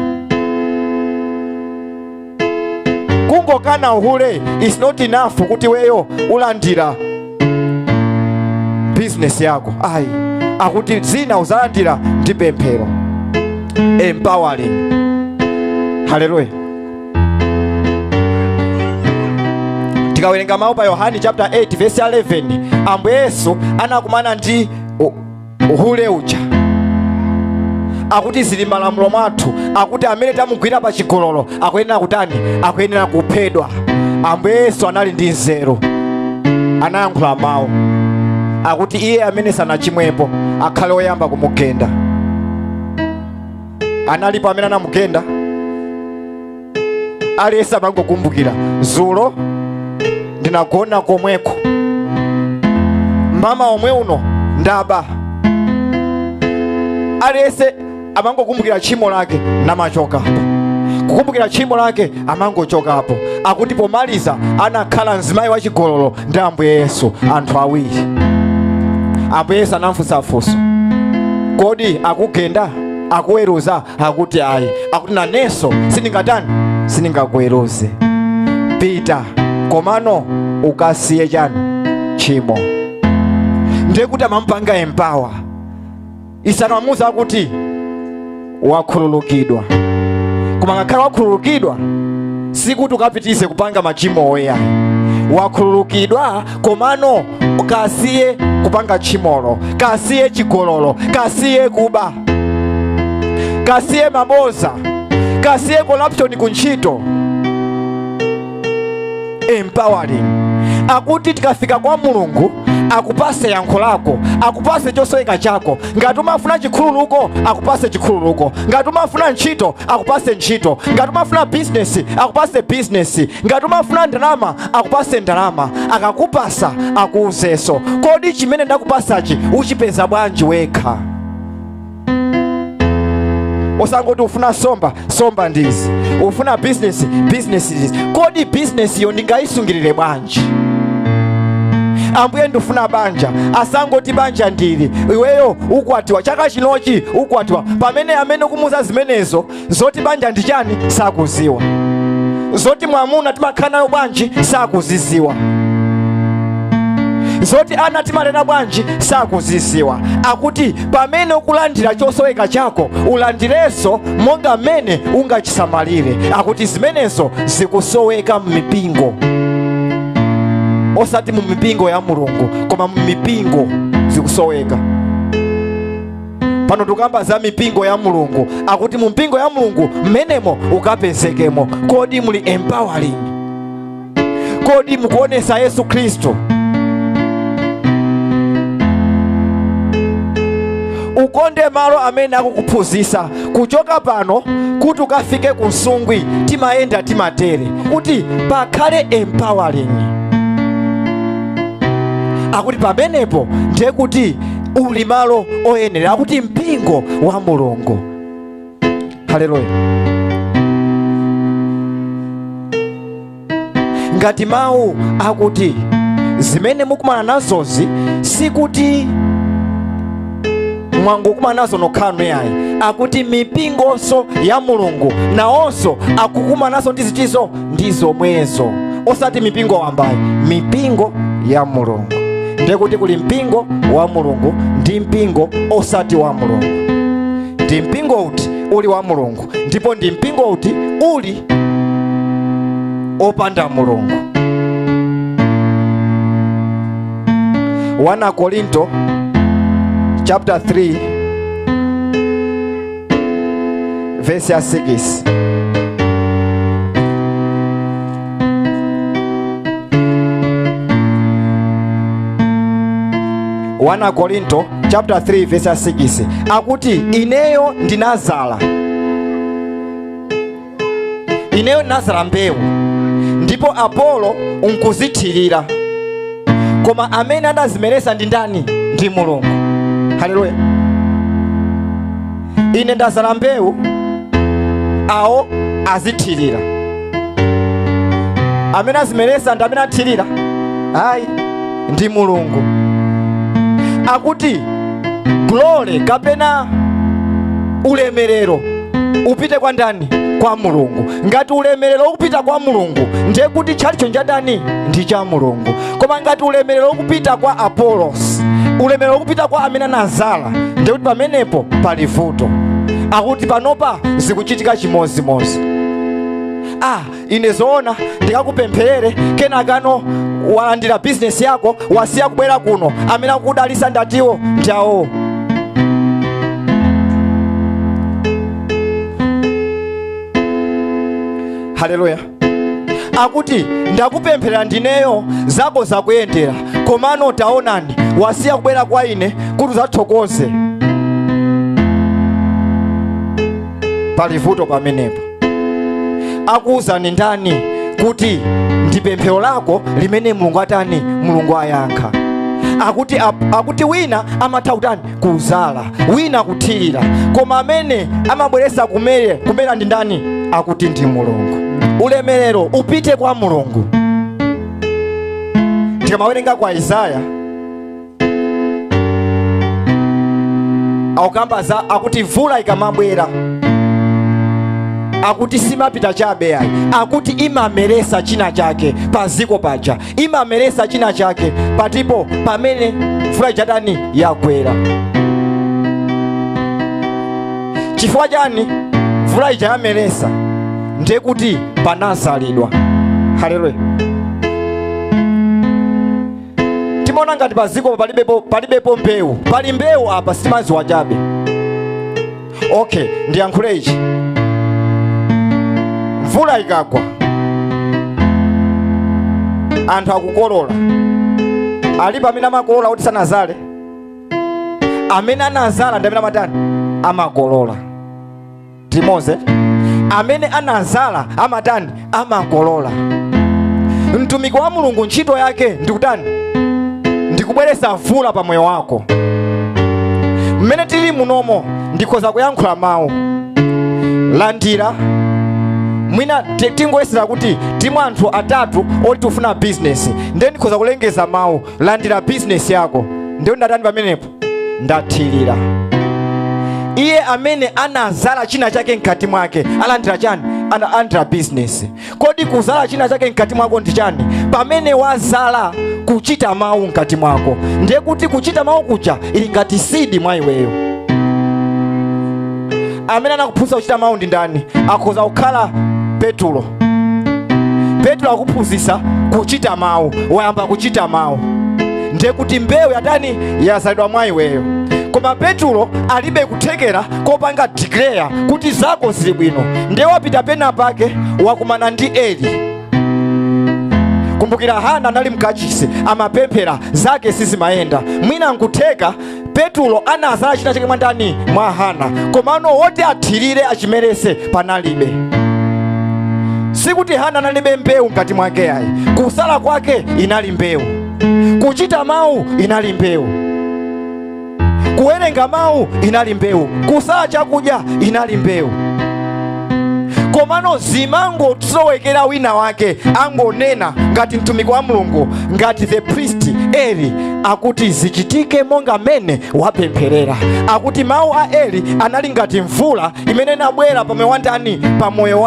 Kungokana uhule is not enough kuti weyo ulandira business yako. Ayi, akuti zina uzalandira ndi pemphero. Empowering. Haleluya. Tikawerenga mawu pa Yohani chapter 8 verse 11, Ambuye Yesu anakumana ndi uhule uja. Akuti zili malamulo mwathu, akuti amene tamugwira pa chigololo akuyenera kutani? Akuyenera kuphedwa. Ambuye Yesu anali ndi nzeru, anayankhula mawu akuti iye amene sanachimwepo akhale woyamba kumugenda. Analipo amene anamugenda? Aliyense amangokumbukira zulo ndinagona komweko, mama omwe uno ndaba. Aliyense amangokumbukira tchimo lake namachokapo, kukumbukira tchimo lake amangochokapo. Akuti pomaliza anakhala mzimayi wachigololo ndi Ambuye Yesu, anthu awiri. Ambuye Yesu anamfunsa funso, kodi akugenda akuweruza? Akuti ayi. Akuti nanenso sindingatani, sindingakuweruze. Pita komano ukasiye chani? Tchimo. Ndiye kuti amampanga empower. Isanamuza kuti wakhululukidwa, koma ngakhale wakhululukidwa sikuti ukapitirize kupanga machimo oya. Wakhululukidwa komano kasiye kupanga tchimolo, kasiye chigololo, kasiye kuba, kasiye maboza, kasiye corruption kuntchito. Empowering. Akuti tikafika kwa Mulungu akupase yankho lako, akupase chosoweka chako. Ngati umafuna chikhululuko akupase chikhululuko, ngati umafuna ntchito akupase ntchito, ngati umafuna business akupase business, ngati umafuna ndalama akupase ndalama. Akakupasa akuuzenso, kodi chimene ndakupasachi uchipeza bwanji wekha? Osangoti ufuna somba, somba ndizi, ufuna business, business ndizi. Kodi business yo ndingayisungirire bwanji? Ambuye ndifuna banja, asangoti banja ndili iweyo ukwatiwa chaka chinochi ukwatiwa, pamene amene kumuza zimenezo zoti banja ndi chani sakuziwa, zoti mwamuna timakhala nayo bwanji sakuziziwa, zoti ana timalera bwanji sakuziziwa. Akuti pamene ukulandira chosoweka chako ulandirenso monga mmene ungachisamalire. Akuti zimenezo zikusoweka m'mipingo, osati mu mipingo ya Mulungu, koma mu mipingo zikusoweka. Pano tukamba za mipingo ya Mulungu, akuti mu mpingo ya Mulungu mmenemo ukapezekemo. Kodi muli empowering? Kodi mukuonesa Yesu Khristu? Ukonde malo amene akukuphunzitsa. Kuchoka pano kuti ukafike ku Nsungwi timayenda timatere kuti pakhale empowering. Akuti pamenepo ndiye kuti uli malo oyenera, akuti mpingo wa Mulungu. Haleluya. Ngati mawu akuti zimene mukumana nazozi sikuti mwangokumana nazo nokhanu yayi, akuti mipingonso ya Mulungu nawonso akukumana nazo ndi zitizo ndi zomwezo, osati mipingo wambayi, mipingo ya Mulungu. Ndiye kuti kuli mpingo wa Mulungu ndi mpingo osati wa Mulungu. Ndi mpingo uti uli wa Mulungu, ndipo ndi mpingo uti uli opanda Mulungu. 1 Korinto chapter 3 verse 6. 1 Korinto chapter 3 verse 6 akuti ineyo ndinazala, ineyo ndinazala mbewu ndipo Apolo nkuzithirira, koma amene adazimeresa ndi ndani? Ndi Mulungu. Haleluya. Ine ndazala mbewu, awo azithirira. Amene azimeresa ndi amene athirira? Ayi, ndi Mulungu. Akuti glory kapena ulemerero upite kwa ndani? Kwa Mulungu. Ngati ulemerero ukupita kwa Mulungu, ndiye kuti chalicho njadani? Ndi cha Mulungu. Koma ngati ulemerero ukupita kwa Apolos, ulemerero ukupita kwa amene anazala, ndiye kuti pamenepo pali vuto. Akuti panopa zikuchitika chimozimozi. Ine zoona ndikakupempherere, kenakano walandira business yako, wasiya kubwera kuno, amene akudalisa ndatiwo ndiawo. Haleluya. Akuti ndakupemphera ndineyo, zako zakuyendera, komano taonani wasiya kubwera kwa ine kuti uzathokoze. Pali vuto pamenepo. Akuwuzani ndani kuti ndi pemphero lako limene Mulungu atani? Mulungu ayankha. Akuti wina amatha kutani? Kuzala, wina kuthirira, koma amene amabweresa kumera ndi ndani? Akuti ndi Mulungu. Ulemerero upite kwa Mulungu. Tikamawerenga kwa Isaya akukamba za akuti mvula ikamabwera, akuti simapita chabe ayi, akuti imameresa china chake paziko paja, imameresa china chake patipo pamene mvula ijatani yagwera. Chifukwa chani mvula ija yameresa? Ndiye kuti panazalidwa. Haleluya. Timaona ngati paziko palibepo mbewu. Pali mbewu apa, sitimaziwa chabe. Okay, ndiyankhule ichi. Mvula ikagwa, anthu akukolola. Alipo amene amakolola kuti sanazale. Amene anazala ndi amene amatani? Amakolola. Timoze amene anazala amatani? Amakolola. Mtumiki wa Mulungu ntchito yake ndikutani? Ndikubweresa mvula pa moyo wako. Mmene tili munomo ndikhoza kuyankhula mawu, landira. Mwina tingoyesera kuti timu anthu atatu oti tifuna business, ndiye ndikhoza kulengeza mawu, landira business yako. Ndiye ndatani pamenepo? Ndathirira. Iye amene anazala china chake mkati mwake alandira chani? Analandira business. Kodi kuzala china chake mkati mwako ndi chani? Pamene wazala kuchita mawu mkati mwako, ndiye kuti kuchita mawu kuja ili ngati seed mwa iweyo. Amene anakuphunzitsa kuchita mawu ndi ndani? Akhoza kukhala Petulo. Petulo akuphunzitsa kuchita mawu, wayamba kuchita mawu, ndiye kuti mbewu yatani? Yazalidwa mwa iweyo. Koma Petulo alibe kuthekera kopanga declare kuti zako zili bwino, ndiye wapita pena pake wakumana ndi Eli. Kumbukira Hana anali mkachisi, amapemphera zake sizimayenda. Mwina nkutheka Petulo anazala china chake mwandani? Mwa Hana, komano woti athirire achimerese panalibe. Sikuti Hana analibe mbewu mkati mwake ayi, kusala kwake inali mbewu, kuchita mawu inali mbewu, kuwerenga mawu inali mbewu, kusala chakudya inali mbewu. Komano zimangosowekera wina wake angonena ngati mtumiki wa Mulungu, ngati the priest Eli, akuti zichitike monga mene wapempherera. Akuti mawu a Eli anali ngati mvula imene inabwera pamoyo wa ndani? Pamoyo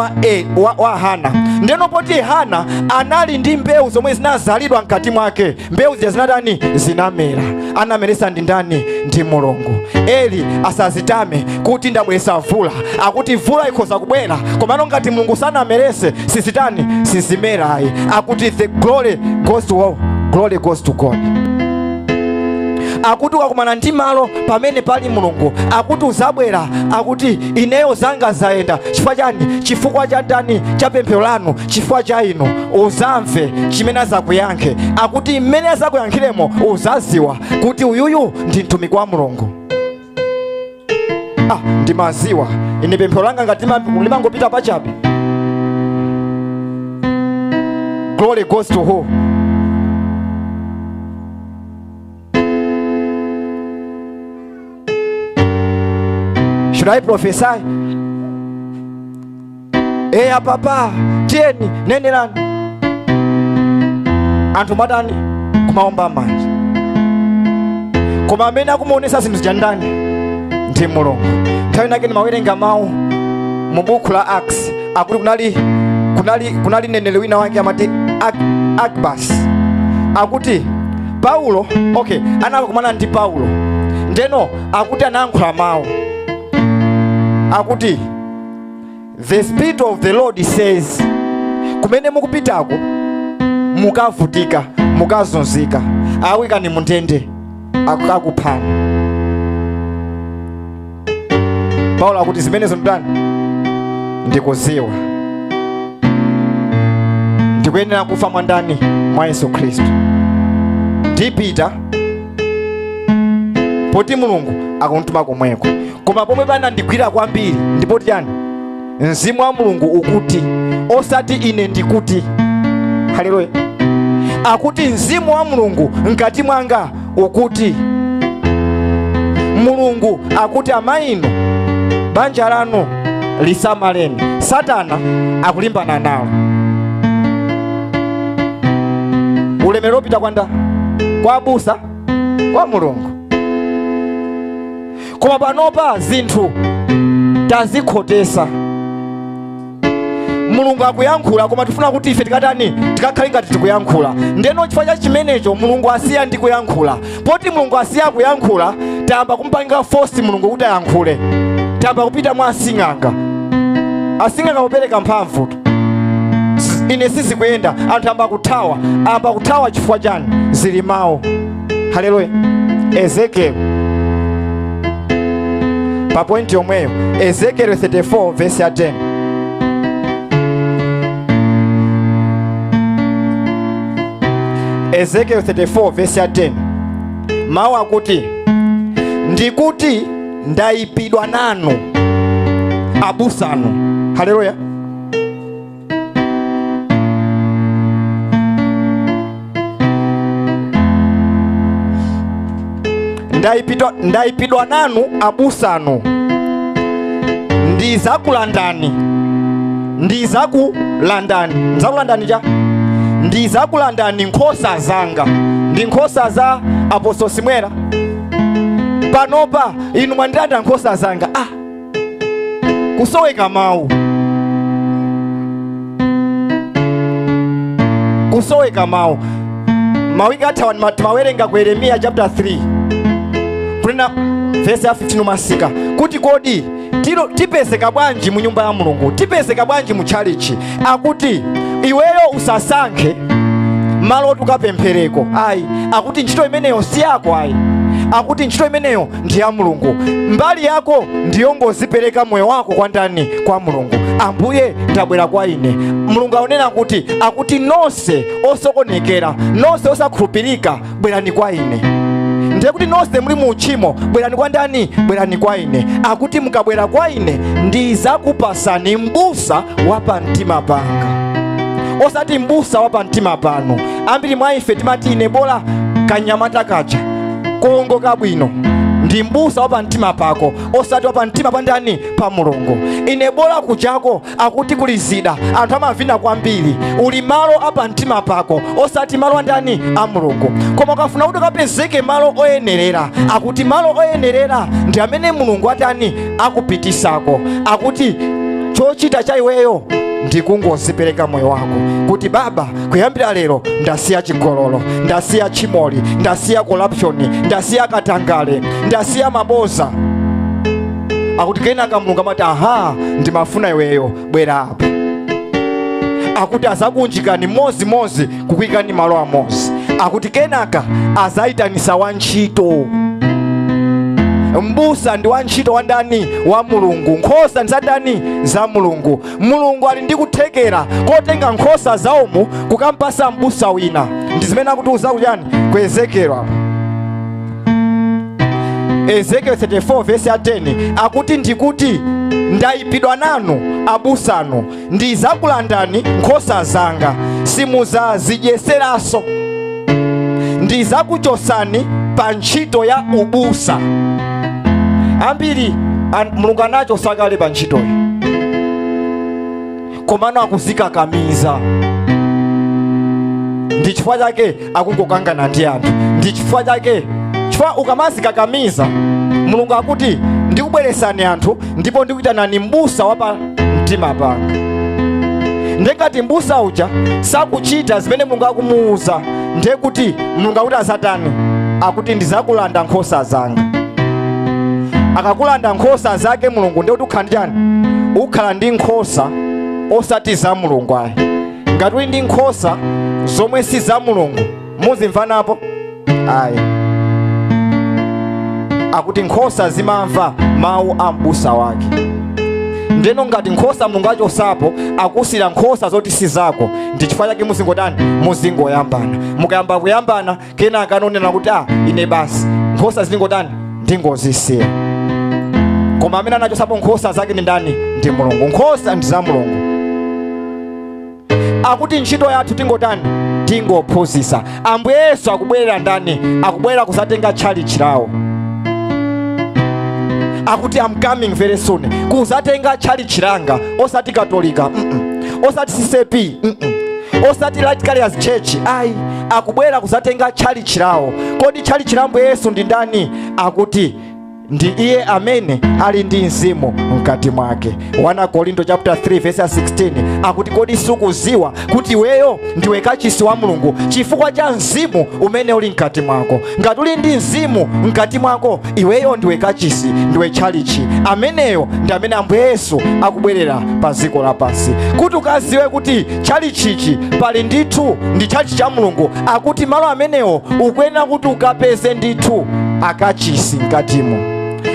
wa Hana. Ndeno poti Hana anali ndi mbewu zomwe zinazalidwa mkati mwake, mbewu zija zinatani? Zinamera. Anameresa ndi ndani? Ndi Mulungu. Eli asazitame kuti ndabwesa mvula, akuti mvula ikhoza kubwera, komano ngati Mulungu sanamerese sizitani? Sizimerayi. Akuti the glory goes to, glory goes to God. Akuti ukakumana ndi malo pamene pali Mulungu, akuti uzabwera, akuti ineyo zanga zayenda. Chifukwa chani? Chifukwa cha ndani? Cha pemphero lanu, chifukwa cha inu. Uzamve chimene azakuyankhe. Akuti mmene azakuyankhiremo uzaziwa kuti uyuyu ndi mtumiki wa Mulungu. Ndimaziwa ine pemphero langa ngati limangopita pachabe. Glory goes to who? Should I prophesy? Eya papa, tieni nenerani. Anthu matani kumaomba manja. Koma amene akumuonesa zinthu zija ndani? Ndi Mulungu. Nthawi inake ndimawerenga mawu mu buku la Acts, akuti kunali mneneri wina wake amati Agabus. Akuti Paulo, okay, anakumana ndi Paulo. Ndeno akuti anayankhula mawu. Akuti the Spirit of the Lord says, kumene mukupitako mukavutika, mukazunzika, awikani mundende, akakuphani. Paulo akuti zimenezo ndani? Ndikuziwa. Ndikuyenera kufa mwandani? Mwa Yesu Khristu. Ndipita poti Mulungu akuntuma komweko. Koma pomwe panandigwira kwambiri ndipoti chani? Mzimu wa Mulungu ukuti, osati ine ndikuti. Haleluya. Akuti mzimu wa Mulungu mkati mwanga ukuti. Mulungu akuti amayi banja lanu lisamaleni, Satana akulimbana nalo. Ulemerero upita kwa ndani? Kwa abusa, kwa Mulungu. Koma panopa zinthu tazikhotesa. Mulungu akuyankhula, koma tifuna kuti ife tikatani? Tikakhale ngati tikuyankhula. Ndeno chifukwa cha chimenecho Mulungu asiya ndi kuyankhula. Poti Mulungu asiya kuyankhula, tayamba kumpanga force Mulungu kuti ayankhule. Tayamba kupita mwa asing'anga. Asing'anga kupereka mphamvu. Ine sizikuyenda, anthu amba kuthawa. Amba kuthawa chifukwa chani? Zili mawu. Haleluya. Ezekiel pa point yomweyo, Ezekiel 34 verse ya 10. Ezekiel 34 verse ya 10. Mawu akuti, ndikuti ndayipidwa nanu abusanu. Haleluya. Ndayipidwa nanu abusanu. Ndizakulandani. Ndizakulandani. Ndizakulandani cha? Ndizakulandani nkhosa zanga. Ndi nkhosa za Apostle Simwera. Panopa inu mwandilanda nkhosa zanga. Kusoweka mawu. Kusoweka mawu. Mawiki athawa timawerenga ku Yeremiya chapter 3. Kunena verse ya 15 umasika kuti kodi tipezeka bwanji mu nyumba ya Mulungu, tipezeka bwanji mu chalichi. Akuti iweyo usasankhe malo tukapemphereko, ayi. Akuti ntchito imeneyo si yako, ayi. Akuti ntchito imeneyo ndi ya Mulungu. Mbali yako ndiyongozipereka moyo wako kwa ndani? Kwa Mulungu. Ambuye ndabwera kwa ine. Mulungu aonena kuti, akuti nonse osokonekera, nonse osakhulupirika, bwerani kwa ine. Ndiye kuti nonse muli mu uchimo, bwerani kwa ndani? Bwerani kwa ine. Akuti mukabwera kwa ine ndizakupasani mbusa wa pamtima panga, osati mbusa wa pamtima pano. Ambiri mwa ife timati ine bola kanyamata kacha kongo kabwino, Ndi mbusa wapa mtima pako, osati wapa mtima pa ndani? Pa Mulungu. Ine bola kuchako akuti kuli zida, anthu amavina kwambiri. Uli malo apa mtima pako, osati malo andani? A Mulungu. Koma ukafuna kuti ukapezeke malo oyenerera, akuti malo oyenerera ndi amene Mulungu atani? Akupitisako. Akuti chochita cha iweyo ndikungozipereka moyo wako kuti, "Baba, kuyambira lero ndasiya chigololo, ndasiya chimoli, ndasiya corruption, ndasiya katangale, ndasiya maboza." Akuti kenaka Mulungu amati, "Aha, ndimafuna iweyo, bwera apa." Akuti azakunjikani mozimozi, kukuyikani malo amozi. Akuti kenaka azayitanisa wantchito. Mbusa ndi wantchito wa ndani? Wa Mulungu. Nkhosa ndi za ndani? Za Mulungu. Mulungu ali ndi kuthekera kotenga nkhosa zaumu kukampasa mbusa wina. Ndi zimene akutiuza kuchani? Ku Ezekiel apa, Ezekiel 34 verse ya 10, akuti, "Ndikuti ndayipidwa nanu abusanu, ndizakulandani nkhosa zanga, simuzazidyeseranso, ndizakuchosani pa ntchito ya ubusa." Ambiri Mulungu anachosa kale pa ntchitoyi, komano akuzikakamiza. Ndi chifukwa chake akungokangana ndi anthu. Ndi chifukwa chake, chifukwa ukamazikakamiza, Mulungu akuti, "Ndikubweresani anthu ndipo ndikuyitanani mbusa wapa mtima panga." Ndengati mbusa uja sakuchita zimene Mulungu akumuwuza, ndiye kuti Mulungu akuti azatani? Akuti, "Ndizakulanda nkhosa zanga." Akakulanda nkhosa zake Mulungu, ndiye kuti ukhala ndi chani? Ukhala ndi nkhosa osati za Mulungu ayi. Ngati uli ndi nkhosa zomwe si za Mulungu, muzimvanapo ayi. Akuti nkhosa zimamva mawu a mbusa wake. Ndeno ngati nkhosa Mulungu achosapo, akusira nkhosa zoti si zako. Ndi chifukwa chake muzingotani? Muzingoyambana. Mukayamba kuyambana, kenaka anonena kuti, "Ah, ine basi nkhosa zingotani? Ndingozisiya." Koma amene anachosapo nkhosa zake ndi ndani? Ndi Mulungu. Nkhosa ndi za Mulungu. Akuti ntchito yathu tingotani? Tingophunzitsa. Ambuye Yesu akubwerera ndani? Akubwerera kuzatenga tchalitchi lawo. Akuti, "I'm coming very soon kuzatenga tchalitchi langa," osati Katolika, Osati CCAP, Osati Light Carriers Church ayi. Akubwera kuzatenga tchalitchi lawo. Kodi tchalitchi la Ambuye Yesu ndi ndani? Akuti ndi iye amene ali ndi mzimu mkati mwake. 1 Korinto chapter 3 verse 16 akuti, "Kodi sukuziwa kuti iweyo ndiwe kachisi wa Mulungu chifukwa cha mzimu umene uli mkati mwako?" Ngati uli ndi mzimu mkati mwako, iweyo ndiwe kachisi, ndiwe tchalichi. Ameneyo ndi amene Ambuye Yesu akubwerera pa dziko lapansi. Kuti ukaziwe kuti tchalichichi pali ndithu ndi tchalichi cha Mulungu, akuti malo amenewo ukuyenera kuti ukapeze ndithu akachisi mkatimo.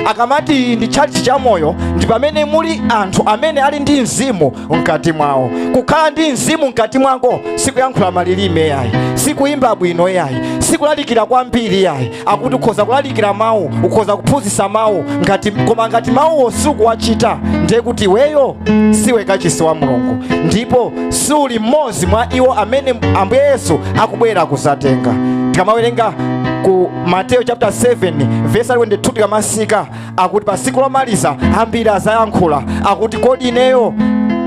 Akamati iyi ndi tchalichi cha moyo, ndi pamene muli anthu amene ali ndi mzimu mkati mwawo. Kukhala ndi mzimu mkati mwako sikuyankhula malilime yayi, sikuyimba bwino yayi, sikulalikira kwambiri yayi. Akuti ukhoza kulalikira mawu, ukhoza kuphunzitsa mawu ngati, koma ngati mawuwo sikuwachita, ndiye kuti iweyo siwe kachisi wa Mulungu ndipo suli mmodzi mwa iwo amene Ambuye Yesu akubwera kuzatenga. Tikamawerenga ku Mateyo chapter 7 verse 22, tikamasika, akuti pa tsiku lomaliza ambiri azayankhula, akuti, "Kodi ineyo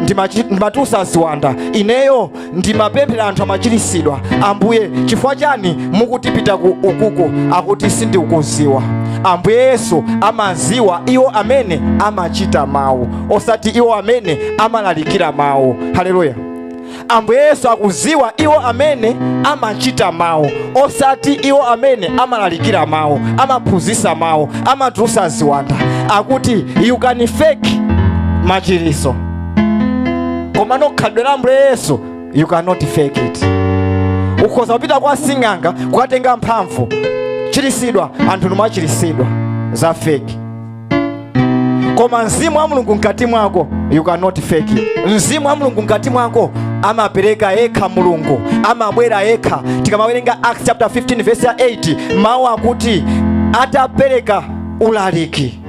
ndimatulutsa ziwanda, ineyo ndimapemphera, anthu amachiritsidwa. Ambuye, chifukwa chani mukutipita ku ukuku?" Akuti, "Sindikukuziwa." Ambuye Yesu amaziwa iwo amene amachita mawu, osati iwo amene amalalikira mawu. Haleluya! Ambuye Yesu akuziwa iwo amene amachita mawu, osati iwo amene amalalikira mawu, amaphunzitsa mawu, amatulutsa ziwanda. Akuti you can fake machiriso, koma khalidwe la Ambuye Yesu you cannot fake it. Ukhoza kupita kwa sing'anga kukatenga mphamvu, chirisidwa, anthu nomachirisidwa, za fake. Koma mzimu wa Mulungu mkati mwako, you cannot fake it. Mzimu wa Mulungu mkati mwako amapereka yekha Mulungu, amabwera yekha. Tikamawerenga Acts chapter 15 verse ya 8, mawu akuti atapereka ulaliki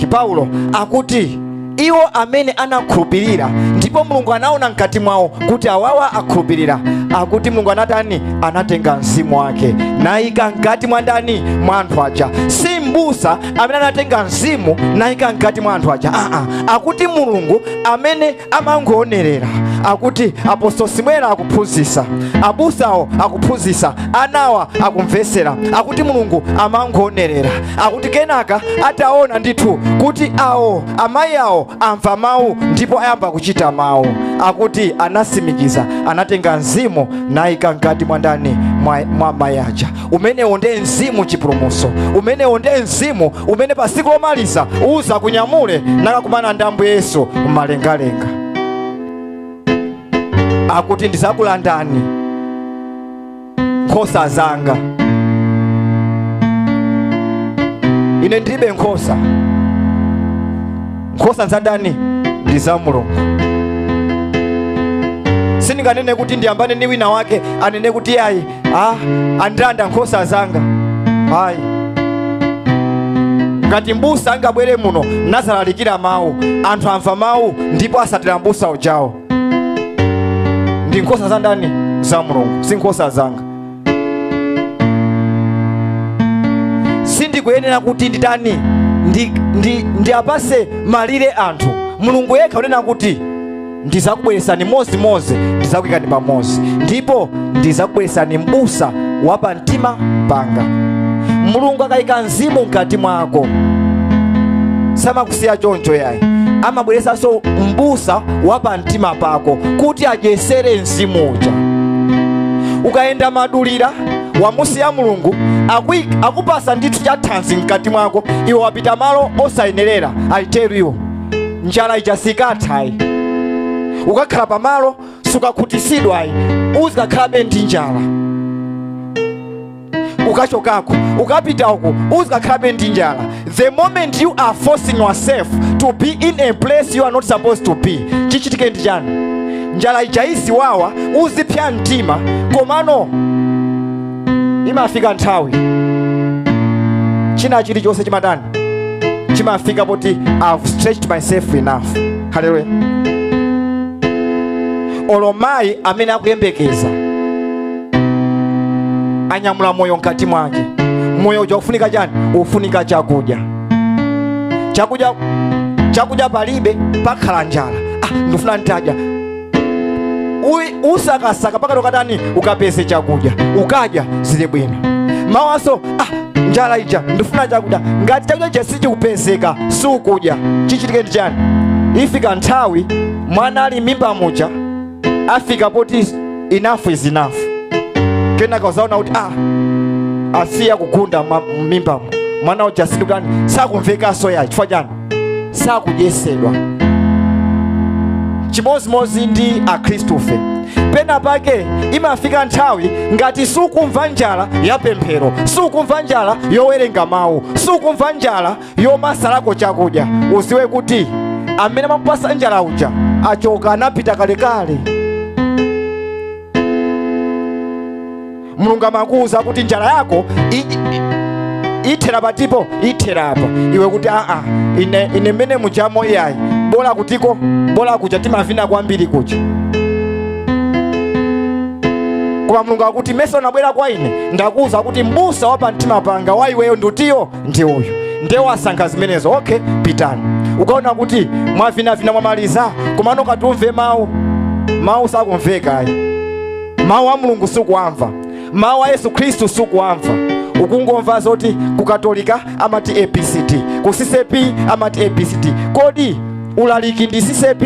Paulo, akuti iwo amene anakhulupirira, ndipo Mulungu anaona mkati mwawo kuti awawa akhulupirira, Akuti Mulungu anatani? Anatenga mzimu wake nayika mkati mwa ndani? Mwa anthu aja. Si mbusa amene anatenga mzimu nayika mkati mwa anthu aja. Akuti Mulungu amene amangoonerera. Akuti Apostle Simwera akuphunzitsa, abusawo akuphunzitsa, anawa akumvesera. Akuti Mulungu amangoonerera. Akuti kenaka ataona ndithu kuti awo amayi awo amva mawu ndipo ayamba kuchita mawu, akuti anasimikiza, anatenga mzimu nayika mkati mwa ndani? Mwa amayi aja. Umenewo ndiye mzimu chipulumutso. Umenewo ndiye mzimu umene pa tsiku lomaliza uza kunyamule nakakumana ndi Ambuye Yesu mmalengalenga. Akuti ndizakulandani nkhosa zanga. Ine ndilibe nkhosa. Nkhosa za ndani? Ndi za Mulungu. Sindinganene kuti ndiyambane ndi wina wake anene kuti ayi, andilanda nkhosa zanga. Ayi. Ngati mbusa angabwere muno nazalalikira mawu, anthu amva mawu ndipo asatira mbusa ujawo, ndi nkhosa za ndani? Za Mulungu, si nkhosa zanga. Sindikuyenera kuti nditani? Ndiapase malire anthu. Mulungu yekha unena kuti ndizakubweresani mozimozi, ndizakuyikani pamodzi, ndipo ndizakubweresani mbusa wa pamtima panga. Mulungu akayika mzimu mkati mwako samakusiya choncho yayi, amabweresanso mbusa wa pamtima pako kuti adyesere mzimu uja. Ukayenda madulira wamusiya Mulungu, akupasa ndithu cha thanzi mkati mwako, iwe wapita malo osayenerera. I tell you, njala ija sikathayi. Ukakhala pamalo sukakhutisidwa ayi, uzikakhalabe ndi njala. Ukachokako ukapita uku uzikakhalabe ndi njala. The moment you are forcing yourself to be in a place you are not supposed to be, chichitike ndi chani? Njala ija iziwawa, uzipya mtima, komano imafika nthawi china chilichonse chimatani? Chimafika poti I've stretched myself enough. Hallelujah. Olo mayi amene akuyembekeza anyamula moyo mkati mwake, moyo uja ufunika chani? Ufunika chakudya. Chakudya palibe, pakhala njala. Ndifuna ntadya. Usakasaka pakati ukatani? Ukapeze chakudya, ukadya zili bwino. Mawaso, njala ija ndifuna chakudya. Ngati chakudya cha sichikupezeka sukudya, chichitike ndi chani? Ifika nthawi mwana ali mimba muja afika poti enough is enough. Kenaka uzaona kuti asiya kugunda mimbamo, mwana uja sindikutani, sakumvekanso yayi. Chifukwa chani? Sakudyesedwa. Chimozimozi ndi akhristufe. Pena pake imafika nthawi ngati sukumva njala ya pemphero, sukumva njala yowerenga mawu, sukumva njala yomasalako chakudya, uziwe kuti amene amakupasa njala uja achoka, anapita kalekale. Mulungu amakuwuza kuti njala yako ithera patipo, ithera apa. Iwe kuti ine mmene mujamo iyayi, bola kutiko, bola kuja timavina kwambiri kuja. Koma Mulungu akuti mesa unabwera kwa ine, ndakuwuza kuti mbusa wa pamtima panga wa iweyo ndutiyo ndi uyu, ndiye wasankha zimenezo. Okay, pitani. Ukaona kuti mwavinavina mwamaliza, komano katumve mawu, mawu sakumveka ayi. Mawu a Mulungu sukuamva, mawu a Yesu Khristu sukuamva. Ukungomva zoti ku Katolika amati ABCD, ku CCP amati ABCD. Kodi ulaliki ndi CCP?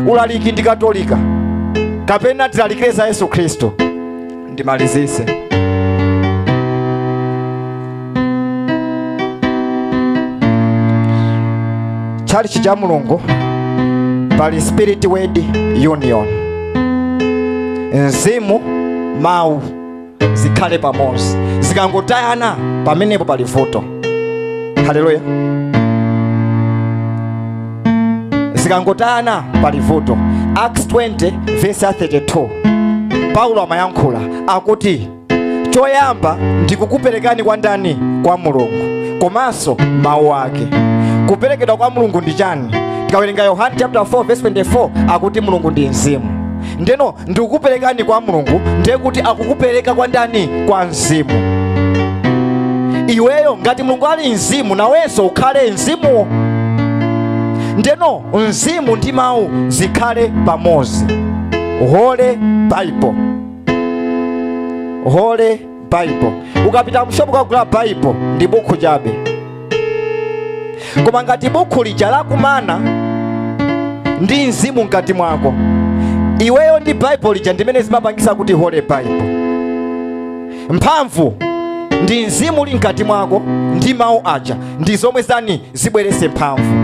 Ulaliki ndi Katolika? Kapena tilalikire za Yesu Khristu? Ndimalizise. Chalichi cha Mulungu pali Spirit Word Union. Mzimu, mawu zikhale pamodzi. Zikangotayana pamenepo pali vuto. Haleluya. Zikangotayana pali vuto. Acts 20 verse 32. Paulo amayankhula akuti choyamba ndikukuperekani kwa ndani? Kwa Mulungu, komanso mawu ake. Kuperekedwa kwa Mulungu ndi chani? Tikawerenga Yohane chapter 4 verse 24 akuti Mulungu ndi mzimu, Ndeno ndikukuperekani kwa Mulungu, ndiye kuti akukupereka kwa ndani? Kwa mzimu. Iweyo ngati Mulungu ali mzimu, nawenso ukhale mzimuwo. Ndeno mzimu ndi mawu zikhale pamodzi. Holy Bible, Holy Bible. Ukapita mshopu kagula Bible ndi bukhu chabe, koma ngati bukhu lija lakumana ndi mzimu mkati mwako, iweyo ndi Bible lija, ndimene zimapangisa kuti Holy Bible. Mphamvu ndi mzimu uli mkati mwako ndi mawu aja, ndi zomwe zani zibwerese mphamvu.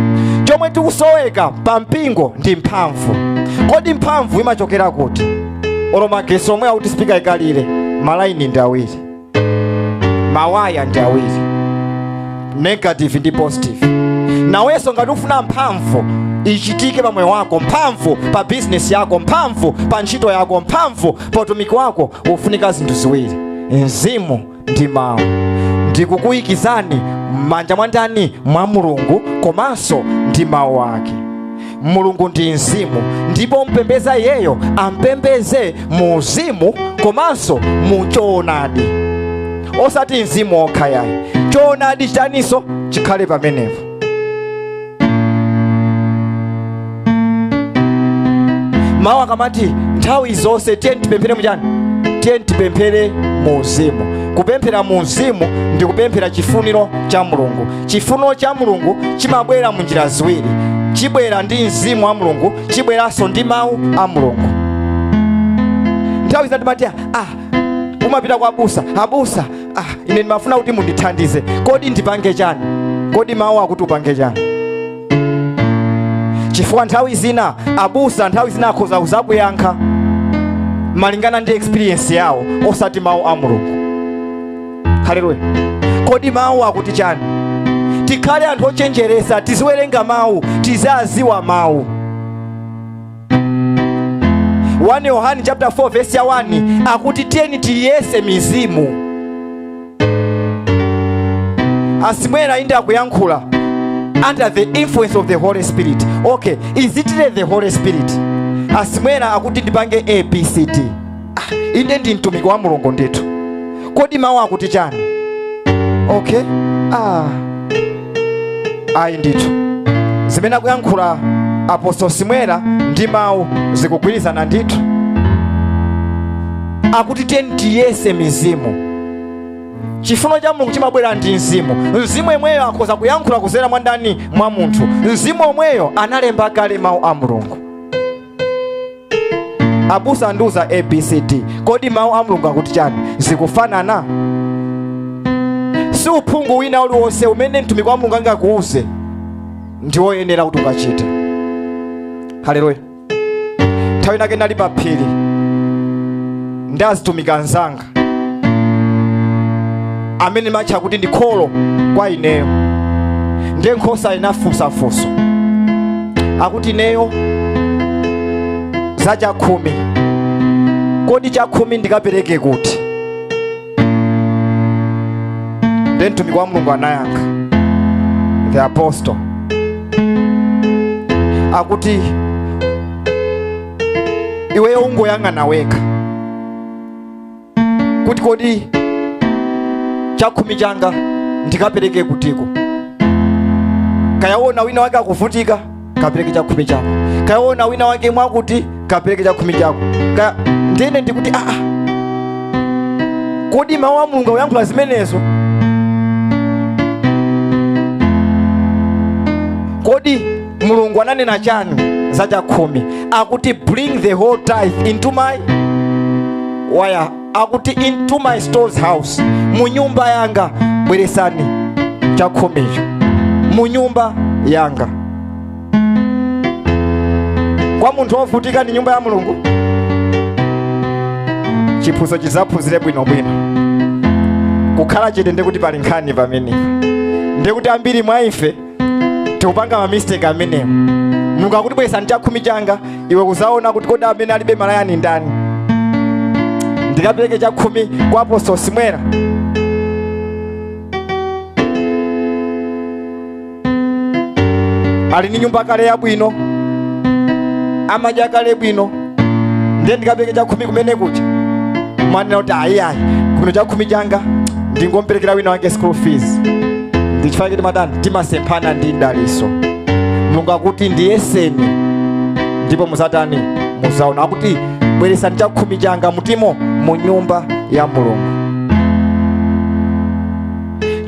Chomwe tikusoweka pa mpingo ndi mphamvu. Kodi mphamvu imachokera kuti? Olo magesi omwe akuti speaker ikalire, malaini ndi awiri, mawaya ndi awiri, negative ndi positive. Nawenso ngati ufuna mphamvu ichitike pa moyo wako, mphamvu pa business yako, mphamvu pa ntchito yako, mphamvu pa utumiki wako, ufunika zinthu ziwiri, mzimu ndi mawu. Ndikukuyikizani m'manja mwa ndani? Mwa Mulungu komanso ndi mawu ake. Mulungu ndi mzimu, ndipo mpembeza iyeyo ampembeze mu uzimu komanso mu choonadi, osati mzimu okha yayi, choonadi chaninso chikhale pamenepo. Mawu akamati nthawi zonse tiye tipemphere muchani? Tiye tipemphere mu uzimu. Kupemphera mu uzimu ndi kupemphera chifuniro cha Mulungu. Chifuniro cha Mulungu chimabwera mu njira ziwiri, chibwera ndi mzimu wa Mulungu, chibweranso ndi mawu a Mulungu. Nthawi zina timati umapita kwa abusa, abusa, ine ndimafuna kuti mundithandize, kodi ndipange chani? Kodi mawu akuti upange chani? Chifukwa nthawi zina abusa nthawi zina akhoza kuzakuyankha malingana ndi experience yawo, osati mawu a Mulungu. Haleluya. Kodi mawu akuti chani? Tikhale anthu ochenjeresa, tiziwerenga mawu, tizaziwa mawu. 1 Yohani chapter 4 verse ya 1 akuti tiyeni tiyese mizimu. Asimwera inde akuyankhula under the influence of the Holy Spirit. Okay, is it the Holy Spirit? Asimwera akuti ndipange A, B, C, D. Inde ndi mtumiki wa Mulungu ndithu. Kodi mawu akuti chani? Okay, ayi ndithu zimene akuyankhula Apostle Simwera ndi mawu zikugwirizana ndithu. Akuti tiyeni tiyese mizimu. Chifuno cha Mulungu chimabwera ndi mzimu. Mzimu omweyo akhoza kuyankhula kuzera mwa ndani? Mwa munthu. Mzimu omweyo analemba kale mawu a Mulungu. Abusa andiuza A, B, C, D. Kodi mawu a Mulungu akuti chani? Zikufanana? Si uphungu wina uliwonse umene mtumiki wa Mulungu angakuuze ndi woyenera kuti ukachite. Haleluya. Nthawi inake ndali pa phiri ndazitumika anzanga amene matcha kuti ndi kholo kwa ineyo, ndiye nkhosa inafunsafunso akuti ineyo za chakhumi, kodi chakhumi ndikapereke kuti? Ndiye mtumiki wa Mulungu anayankha, the apostle, akuti iweyo ungoyang'ana wekha kuti kodi chakhumi changa ndikapereke kutiko. Kayaona wina wake akuvutika, kapereke chakhumi chako. Kayaona wina wake mwakuti, kapereke chakhumi chako. Ndine ndikuti kodi mawu a Mulungu akuyankhula zimenezo? Kodi Mulungu ananena chani za chakhumi? Akuti bring the whole tithe into my wire, akuti into my stores house, mu nyumba yanga bweresani chakhumicho, mu nyumba yanga. Kwa munthu wovutika ndi nyumba ya Mulungu. Chiphunzitso chizaphunzire bwinobwino. Kukhala chete ndikuti pali nkhani pamenepa, ndikuti ambiri mwa ife tikupanga ma mistake amenewo. Mulungu akuti bweresani chakhumi changa, iwe kuzaona kuti kodi amene alibe malaya ni ndani? Ndikapereke chakhumi kwa Apostle Simwera. Ali ni nyumba kale yabwino, amadya kale bwino, Ndiye ndikapereke chakhumi kumene kuja, mwanena kuti ayiayi, kuno chakhumi changa ndingomperekera wina wake school fees. Ndichifukwa chake timatani? Timasemphana ndi mdaliso. Mulungu akuti ndiyeseni ndipo muzatani? Muzaona. Akuti bweresani chakhumi changa mutimo mu nyumba ya Mulungu.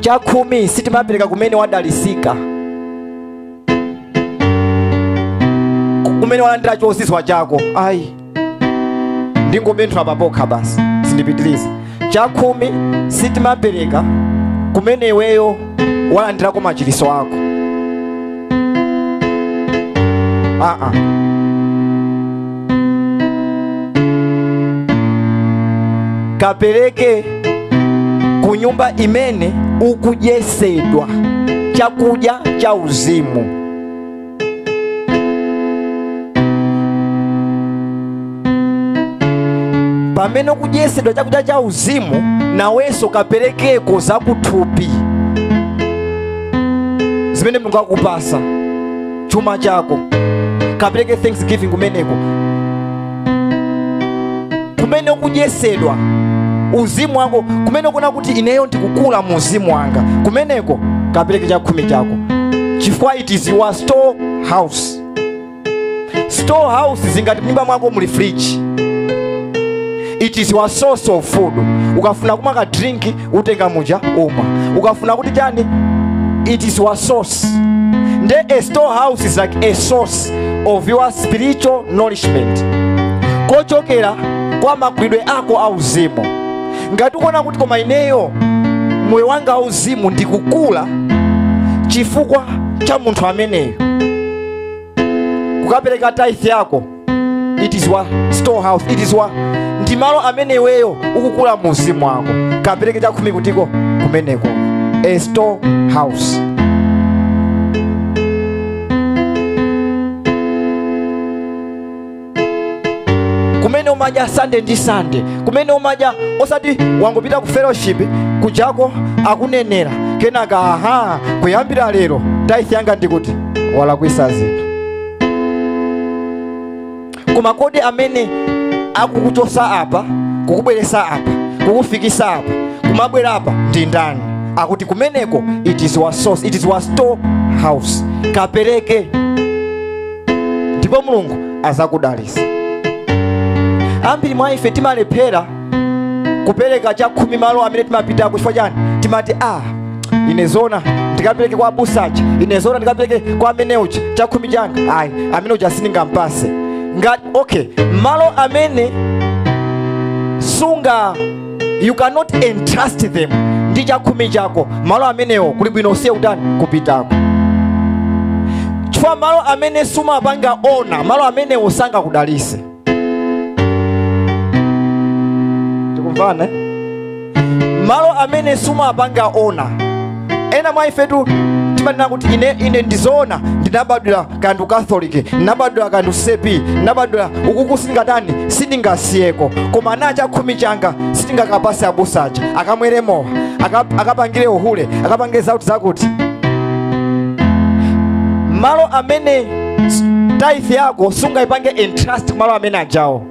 Chakhumi sitimapereka kumene wadalisika, kumene walandira chozizwa chako. Ayi, ndingobenthwa papokha basi, sindipitiriza. Chakhumi sitimapereka kumene iweyo walandirako machiriso ako. Kapereke ku nyumba imene ukujesedwa chakudya cha uzimu. Pamene ukujesedwa chakudya cha uzimu, nawenso kaperekeko zakuthupi zimene Mulungu akupasa, chuma chako. Kapereke thanksgiving kumeneko, kumene ukujesedwa uzimu wako, kumene ukuona kuti ineyo ndikukula mu uzimu wanga, kumeneko kapereke chakhumi chako, chifukwa it is your store house. Store house zingati mnyumba mwako muli fridge. It is your source of food. Ukafuna kumwa ka drink utenga muja umwa. Ukafuna kuti chani, it is your source. Nde a storehouse is like a source of your spiritual nourishment. Kochokera kwa magwidwe ako a uzimu. Ngati ukuona kuti koma ineyo moyo wanga wa uzimu ndikukula chifukwa cha munthu ameneyo, kukapereka tithe yako, it is your storehouse, it is your, ndi malo amene iweyo ukukula mu uzimu wako. Kapereke chakhumi kutiko kumeneko, a storehouse. Kumene umadya Sunday ndi Sunday, kumene umadya osati wangopita ku fellowship kujako akunenera kenaka, aha, kuyambira lero tithe yanga ndikuti walakwisa zinthu. Koma kodi amene akukuchosa apa, kukubweresa apa, kukufikisa apa, kumabwera apa ndi ndani? Akuti kumeneko it is your source, it is your store house. Kapereke ndipo Mulungu azakudalisa. Ambiri mwa ife timalephera kupereka chakhumi malo amene timapitako. Chifukwa chani? Timati ine zona ndikapereke kwa abusacha, ine zona ndikapereke kwa amene uja chakhumi changa, ayi amene uja sindingampase. Ngati okay, malo amene sunga, you cannot entrust them ndi chakhumi chako, malo amenewo kuli bwino usiye utani kupitako. Chifukwa malo amene sumapanga ona, malo amenewo sangakudalise. Tikumvana, eh? Malo amene sumapanga ona. Ena mwa ifetu timanena kuti ine ndizoona ndinabadwira kandu Catholic, ndinabadwira kandu CP, ndinabadwira ukuku, sindingatani, sindingasiyeko. Koma na chakhumi changa sindingakapase abusacha akamwere mowa, akapangire uhule, akapangire zakuti zakuti. Malo amene tithe yako sungaipange entrust malo amene ajawo,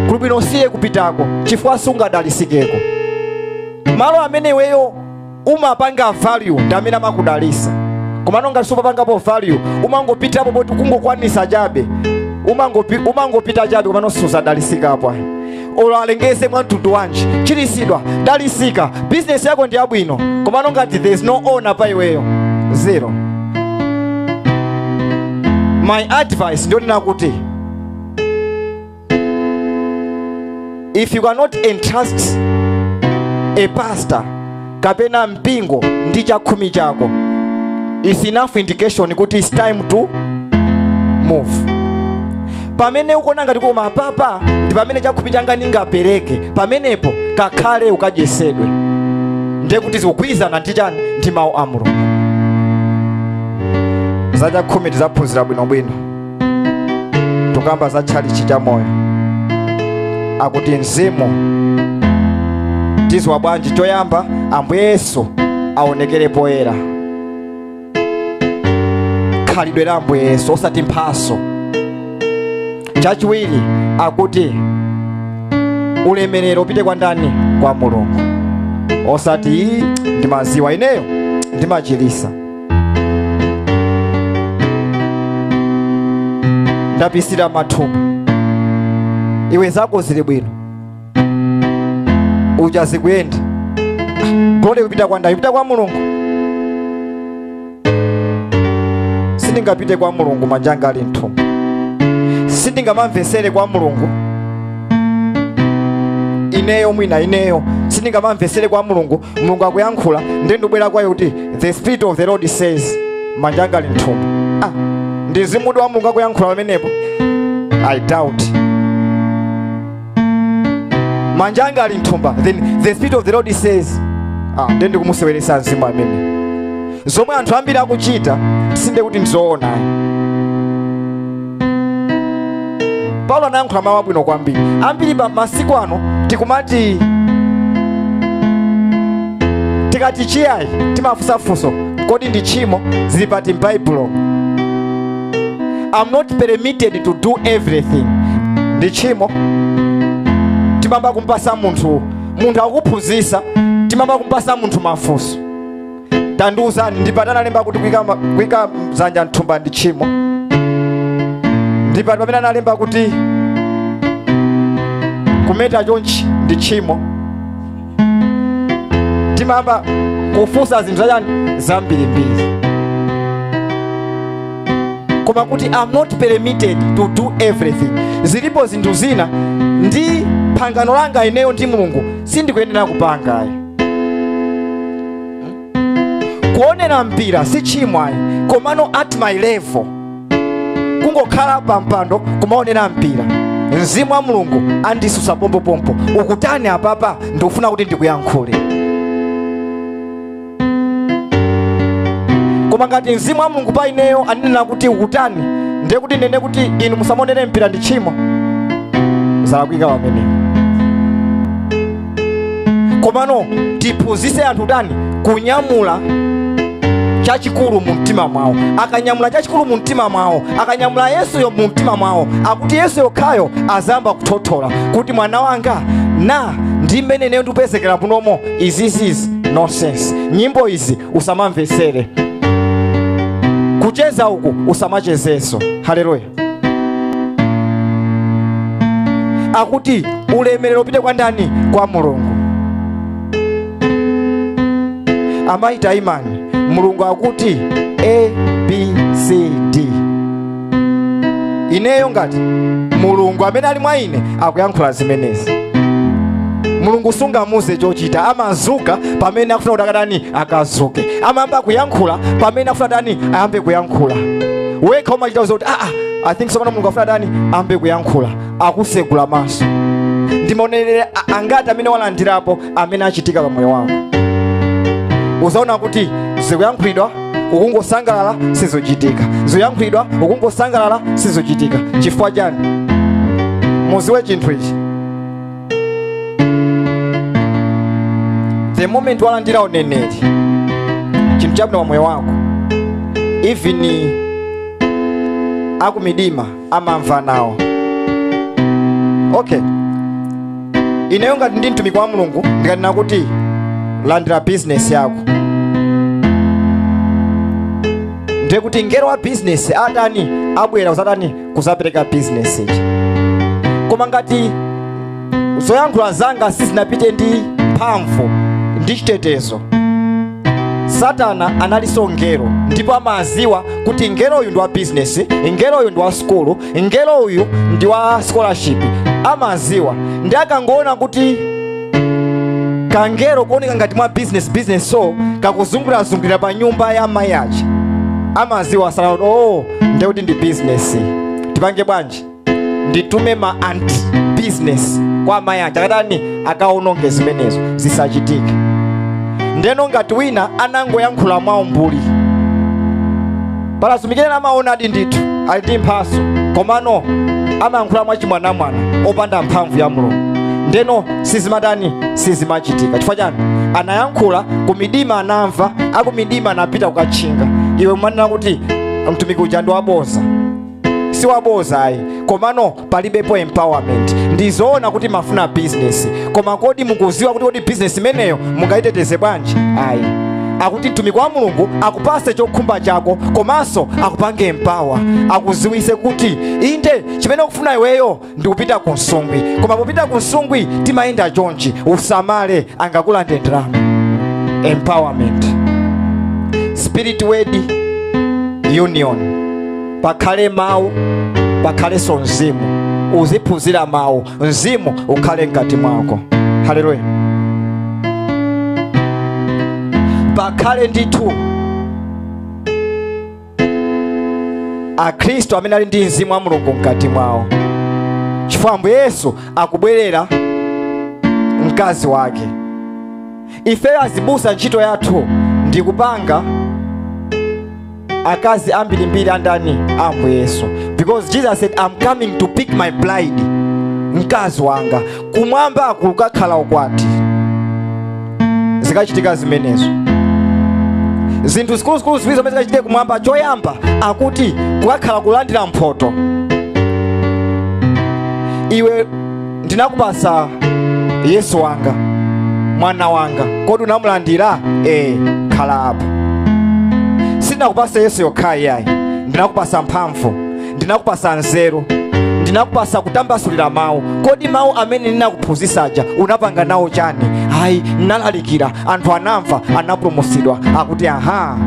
kuli bwino usiye kupitako chifukwa sungadalisikeko. Malo amene iweyo umapanga value ndi amene amakudalisa. Komano ngati sumapangapo value, umangopitapo poti kungokwanisa chabe, umangopita chabe, komano suzadalisikapo ayi. Olo alengeze mwa mtundu wanji, chilisidwa, dalisika, business yako ndi yabwino, komano ngati there is no honor pa iweyo, zero. My advice ndionena kuti if you cannot entrust a pastor kapena mpingo ndi chakhumi chako, is enough indication kuti it's time to move. Pamene ukuona ngati koma papa ndi pamene chakhumi changa ningapereke, pamenepo kakhale ukajesedwe. Ndiye kuti zikugwirizana ndi chani? Ndi mawu a Mulungu. Za chakhumi tizaphunzira bwinobwino. Tukamba za tchalitchi cha moyo. Akuti mzimu tizwa bwanji? Choyamba Ambuye Yesu aonekere poyera, khalidwe la Ambuye Yesu osati mphaso. Chachiwiri Akuti ulemerero upite kwa ndani? Kwa Mulungu. Osati ndimaziwa ineyo ndimachilisa, ndapisira mathumba, iwe zako zili bwino, uja zikuyenda, glory kupita kwa ndani? Kupita kwa Mulungu. Sindingapite kwa Mulungu manjanga ali mthumba. Sindingamamvesere kwa Mulungu ineyo, mwina ineyo sindingamamvesere kwa Mulungu. Mulungu akuyankhula, ndi ndibwera kwayo kuti "The Spirit of the Lord says", manjanga ali mthumba. Ah, ndi mzimu wa Mulungu akuyankhula pamenepo? I doubt. Manjanga ali mthumba, then "The Spirit of the Lord says". Ah, ndi ndikumuseweresa mzimu amene. Zomwe anthu ambiri akuchita sinde kuti ndizoona. Paulo anayankhula mawu abwino kwambiri. Ambiri pa masiku ano tikumati tikati chiyayi, timafunsafunso, kodi ndi tchimo? Zili pati m'Baibulo? I'm not permitted to do everything, ndi tchimo? Timamba kumpasa munthu, munthu akuphunzitsa, timamba kumpasa munthu mafunso. Tandiuzani, ndipati analemba kuti kuyika mzanja mthumba ndi tchimo? Ndipati pamene analemba kuti kumeta chonchi ndi tchimo? Timamba kufunsa zinthu zachani zambirimbiri. Koma kuti I'm not permitted to do everything. Zilipo zinthu zina ndi phangano langa ineyo ndi Mulungu, sindikuyenera kupangayi. Kuonera mpira si tchimo ayi, komano at my level, kungokhala pa mpando kumaonera mpira, mzimu wa Mulungu andisusa pompopompo, ukutani apapa? Ndikufuna kuti ndikuyankhule. Koma ngati mzimu wa Mulungu pa ineyo anena kuti ukutani, ndiye kuti ndene kuti inu musamaonere mpira ndi tchimo, zalakwika pamenepo. Komano tiphunzitse anthu tani? Kunyamula chachikulu mu mtima mwawo. Akanyamula chachikulu mu mtima mwawo, akanyamula Yesuyo mu mtima mwawo, akuti Yesu yokhayo azamba kuthothola kuti mwana wanga na ndi mmene ineyo ndikupezekera munomo, izizizi nonsense, nyimbo izi usamamvesere, kucheza uku usamachezeso. Haleluya. Akuti ulemerero upite kwa ndani? Kwa Mulungu. Amaita imani, Mulungu akuti A B C D. Ineyo ngati Mulungu amene ali mwa ine akuyankhula zimenezi. Mulungu sungamuze chochita, amazuka pamene akufuna kuti akatani, akazuke. Amayamba kuyankhula pamene akufuna tani, ayambe kuyankhula. Wekha umachita kuti ah, I think sopano Mulungu afuna tani, ayambe kuyankhula, akusegula maso. Ndimaonelera angati amene walandirapo amene achitika pa moyo wako. Uzaona kuti zikuyankhulidwa ukungosangalala, sizochitika. Zikuyankhulidwa ukungosangalala, sizochitika. Chifukwa chani? Muziwe chinthu ichi, the moment walandira uneneri, chinthu chabwino pa moyo wako, even akumidima amamva nawo. Okay, ineyo ngati ndi mtumiki wa Mulungu, ndikanena kuti landira business yako, ndiye kuti ngelo wa business atani, abwera kuzatani, kuzapereka business ichi. Koma ngati zoyankhula zanga sizinapite ndi mphamvu ndi chitetezo, Satana analinso ngelo, ndipo amaziwa kuti ngelo uyu ndi wa business, ngelo uyu ndi wa sukulu, ngelo uyu ndi wa scholarship. Amaziwa, ndi akangoona kuti kangelo kuoneka ngati mwa business business, so kakuzungulirazungulira pa nyumba ya mayi aja, amaziwa sana kuti oh, ndiye kuti ndi business. Tipange bwanji? Nditume ma anti business kwa mayi aja, akatani, akaononge zimenezo zisachitike. Ndeno ngati wina anangoyankhula mwaumbuli, palazumikirena amaonadi ndithu ali ndi mphaso, komano amayankhula mwachimwanamwana opanda mphamvu ya Mulungu, ndeno sizimatani, sizimachitika. Chifukwa chani? Anayankhula kumidima, anamva akumidima, anapita kukatchinga. Iwe umanena kuti mtumiki uja ndi waboza. Siwaboza ayi, komano palibepo empowerment. Ndizoona kuti mafuna business, koma kodi mukuziwa kuti kodi business imeneyo mungayiteteze bwanji? Ayi. Akuti mtumiki wa Mulungu akupase chokhumba chako, komanso akupange empower, akuziwise kuti inde chimene ukufuna iweyo ndikupita ku Nsungwi, koma popita ku Nsungwi timayenda chonchi, usamale angakulande ndalama. Empowerment, spirit word union, pakhale mawu, pakhalenso mzimu. Uziphunzira mawu, mzimu ukhale mkati mwako. Haleluya. Pakhale ndithu akhristu amene ali ndi mzimu wa Mulungu mkati mwawo, chifukwa Ambuye Yesu akubwerera mkazi wake. Ifeyo azibusa ntchito yathu ndikupanga akazi ambirimbiri andani Ambuye Yesu, because Jesus said, I'm coming to pick my bride, mkazi wanga. Kumwamba kukakhala ukwati. Zikachitika zimenezo, zinthu zikuluzikulu ziwiri zomwe zikachitika kumwamba. Choyamba akuti kukakhala kulandira mphoto. Iwe ndinakupasa Yesu wanga, mwana wanga, kodi unamulandira? Khala apa. Sindinakupasa Yesu yokha iyayi, ndinakupasa mphamvu, ndinakupasa nzeru, ndinakupasa kutambasulira mawu. Kodi mawu amene ndinakuphunzisaja unapanga nawo chani? Ayi, ndinalalikira, anthu anamva, anapulumutsidwa. Akuti aha,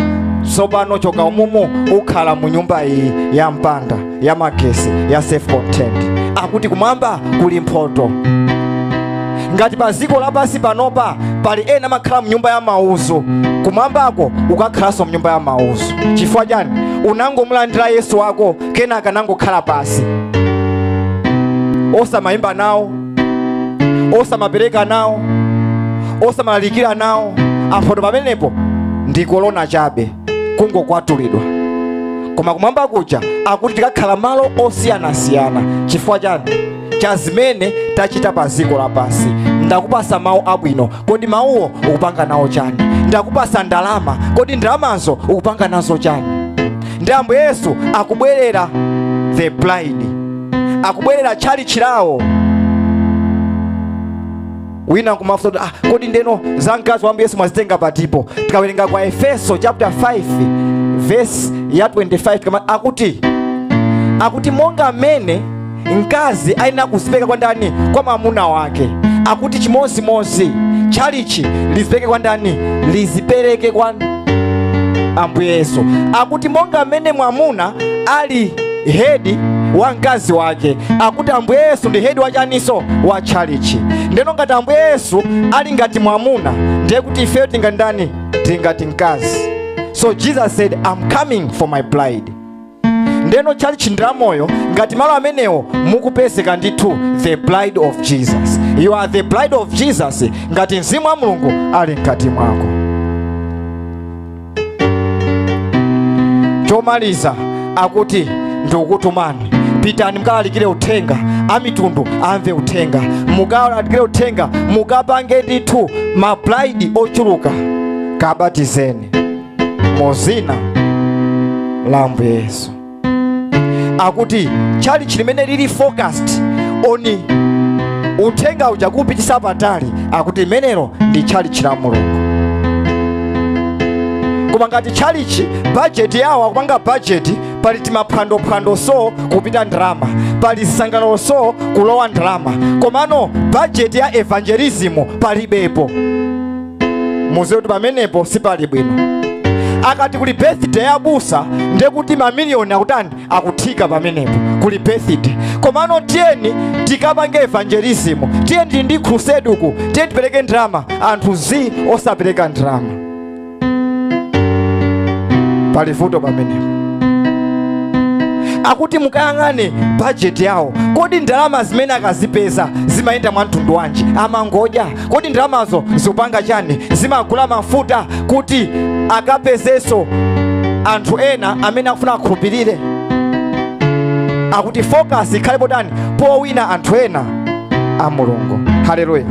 tsopano choka umumu ukhala mu nyumba iyi ya mpanda, ya magesi, ya self contained. Akuti kumwamba kuli mphoto. Ngati pa dziko lapansi panopa pali ena amakhala mnyumba ya mauzo, kumwambako ukakhalanso mnyumba ya mauzo. Chifukwa chani? Unangomulandira Yesu wako, kenaka nangokhala pasi, osamayimba nawo, osamapereka nawo, osamalalikira nawo. Amphoto pamenepo ndi kolona chabe, kungokwatulidwa. Koma kumwamba kuja akuti tikakhala malo osiyanasiyana. Chifukwa chani? Cha zimene tachita pa dziko lapansi. Ndakupasa mawu abwino, kodi mawuwo ukupanga nawo chani? Ndakupasa ndalama, kodi ndalamazo ukupanga nazo chani? Ndi Ambuye Yesu akubwerera the bride, akubwerera tchalitchi lawo. Wina nkumafunsa kuti kodi ndeno za mkazi wa Ambuye Yesu mwazitenga patipo? Tikawerenga kwa Efeso chapter 5 verse ya 25, kama akuti monga mmene mkazi ayenera kuzipereka kwa ndani? Kwa mwamuna wake. Akuti chimodzimodzi tchalitchi lizipereke kwa ndani? Lizipereke kwa Ambuye Yesu. Akuti monga mmene mwamuna ali head wa mkazi wake, akuti Ambuye Yesu ndi head wa chaniso? Wa tchalitchi. Ndeno ngati Ambuye Yesu ali ngati mwamuna, ndiye kuti ifeyo tingati ndani? Tingati mkazi. So Jesus said, I'm coming for my bride. Ndeno tchalitchi ndi lamoyo, ngati malo amenewo mukupezeka ndithu the bride of Jesus. You are the bride of Jesus ngati mzimu wa Mulungu ali mkati mwako. Chomaliza akuti ndikukutumani, pitani mukalalikire uthenga, amitundu amve uthenga, mukalalikire uthenga, mukapange ndithu ma bride ochuluka, kabatizeni mu dzina la Ambuye Yesu. Akuti tchalitchi limene lili focused on uthenga uja kupitisa patali, akuti limenelo ndi tchalitchi la Mulungu. Koma ngati tchalitchi budget yawo akupanga budget, pali timaphwandophwando so kupita ndalama, pali zisangalalo so kulowa ndalama, komano budget ya evangelism palibepo, muziwe kuti pamenepo sipali bwino. Akati kuli birthday ya busa, ndiye kuti mamiliyoni akutani? Akuthika pamenepo, kuli birthday. Komano tiyeni tikapange evangelism, tiyeni tili ndi crusade uku, tiyeni tipereke ndalama, anthu zi osapereka ndalama, pali vuto pamenepo. Akuti mukayang'ane budget yawo, kodi ndalama zimene akazipeza zimayenda mwa mtundu wanji? Amangodya? Kodi ndalamazo zikupanga chani? Zimagula mafuta kuti akapezenso anthu ena amene akufuna akhulupirire? Akuti focus ikhale potani? Powina anthu ena a Mulungu. Haleluya.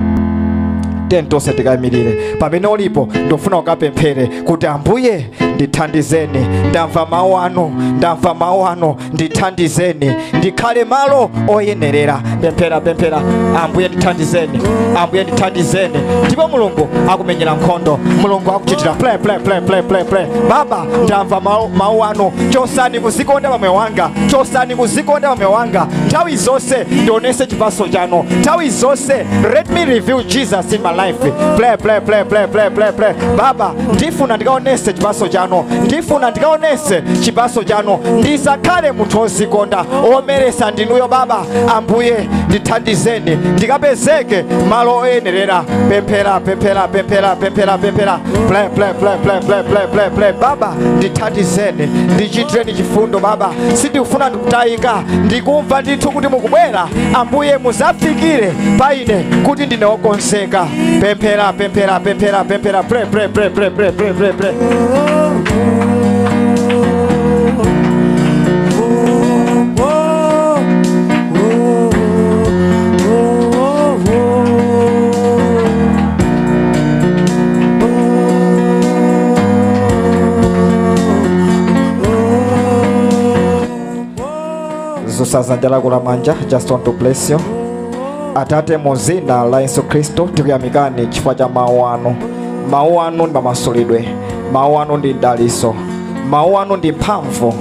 Tonse tikayimirire pamene ulipo. Ndofuna ukapemphere kuti, "Ambuye, ndithandizeni. Ndamva mawu anu, ndamva mawu anu, ndithandizeni ndikhale malo oyenerera." Pemphera, pemphera, "Ambuye, ndithandizeni. Ambuye, ndithandizeni." Ndipo Mulungu akumenyera nkhondo, Mulungu akuchitira. Pray, pray, pray, pray, pray, pray. "Baba, ndamva mawu anu. Chosani kuzikonda pamoyo wanga, chosani kuzikonda pamoyo wanga. Nthawi zonse ndionese chipaso chanu, nthawi zonse let me reveal Jesus in my life." Pray, pray, pray, pray, pray, pray, pray. "Baba, ndifuna ndikaonese chipaso chanu, ndifuna ndikaonese chipaso chanu, ndisakhale munthu ozikonda. Omeresa ndinuyo Baba. Ambuye, ndithandizeni ndikapezeke malo oyenerera." Pemphera, pemphera, pemphera, pemphera, pemphera. Pray, pray, pray, pray, pray, pray, pray, pray. "Baba, ndithandizeni, ndichitireni chifundo Baba. Sindikufuna ndikutayika. Ndikumva ndithu kuti mukubwera. Ambuye, muzafikire pa ine kuti ndine wokonzeka." Pemphera, pemphera, pemphera, pemphera. Pray, pray, pray, pray, pray, pray, pray, pray. Dzanja lako lamanja, just want to bless you. Atate, mu zina la Yesu Khristu, tikuyamikani chifukwa cha mawu anu. Mawu anu ndi mamasulidwe, mawu anu ndi mdaliso, mawu anu ndi mphamvu,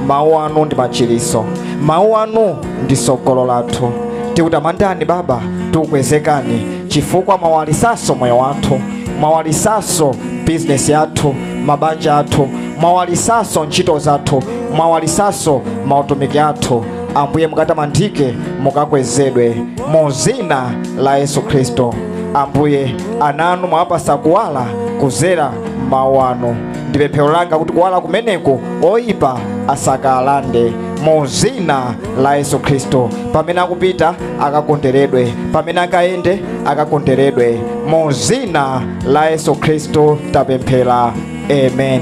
mawu anu ndi machiriso, mawu anu ndi sogolo lathu. Tikutamandani Baba, tikukwezekani chifukwa mwawalisanso moyo wathu, mwawalisanso bizinesi yathu, mabanja athu, mwawalisanso ntchito zathu, mwawalisanso mautumiki athu. Ambuye, mukatamandike, mukakwezedwe mu zina la Yesu Khristu. Ambuye, ana anu mwawapasa kuwala kuzera mawu anu. Ndi pemphero langa kuti kuwala kumeneku oyipa asakalande mu zina la Yesu Khristu. Pamene akupita akakonderedwe, pamene akayende akakonderedwe. Mu zina la Yesu Khristu tapemphera, amen.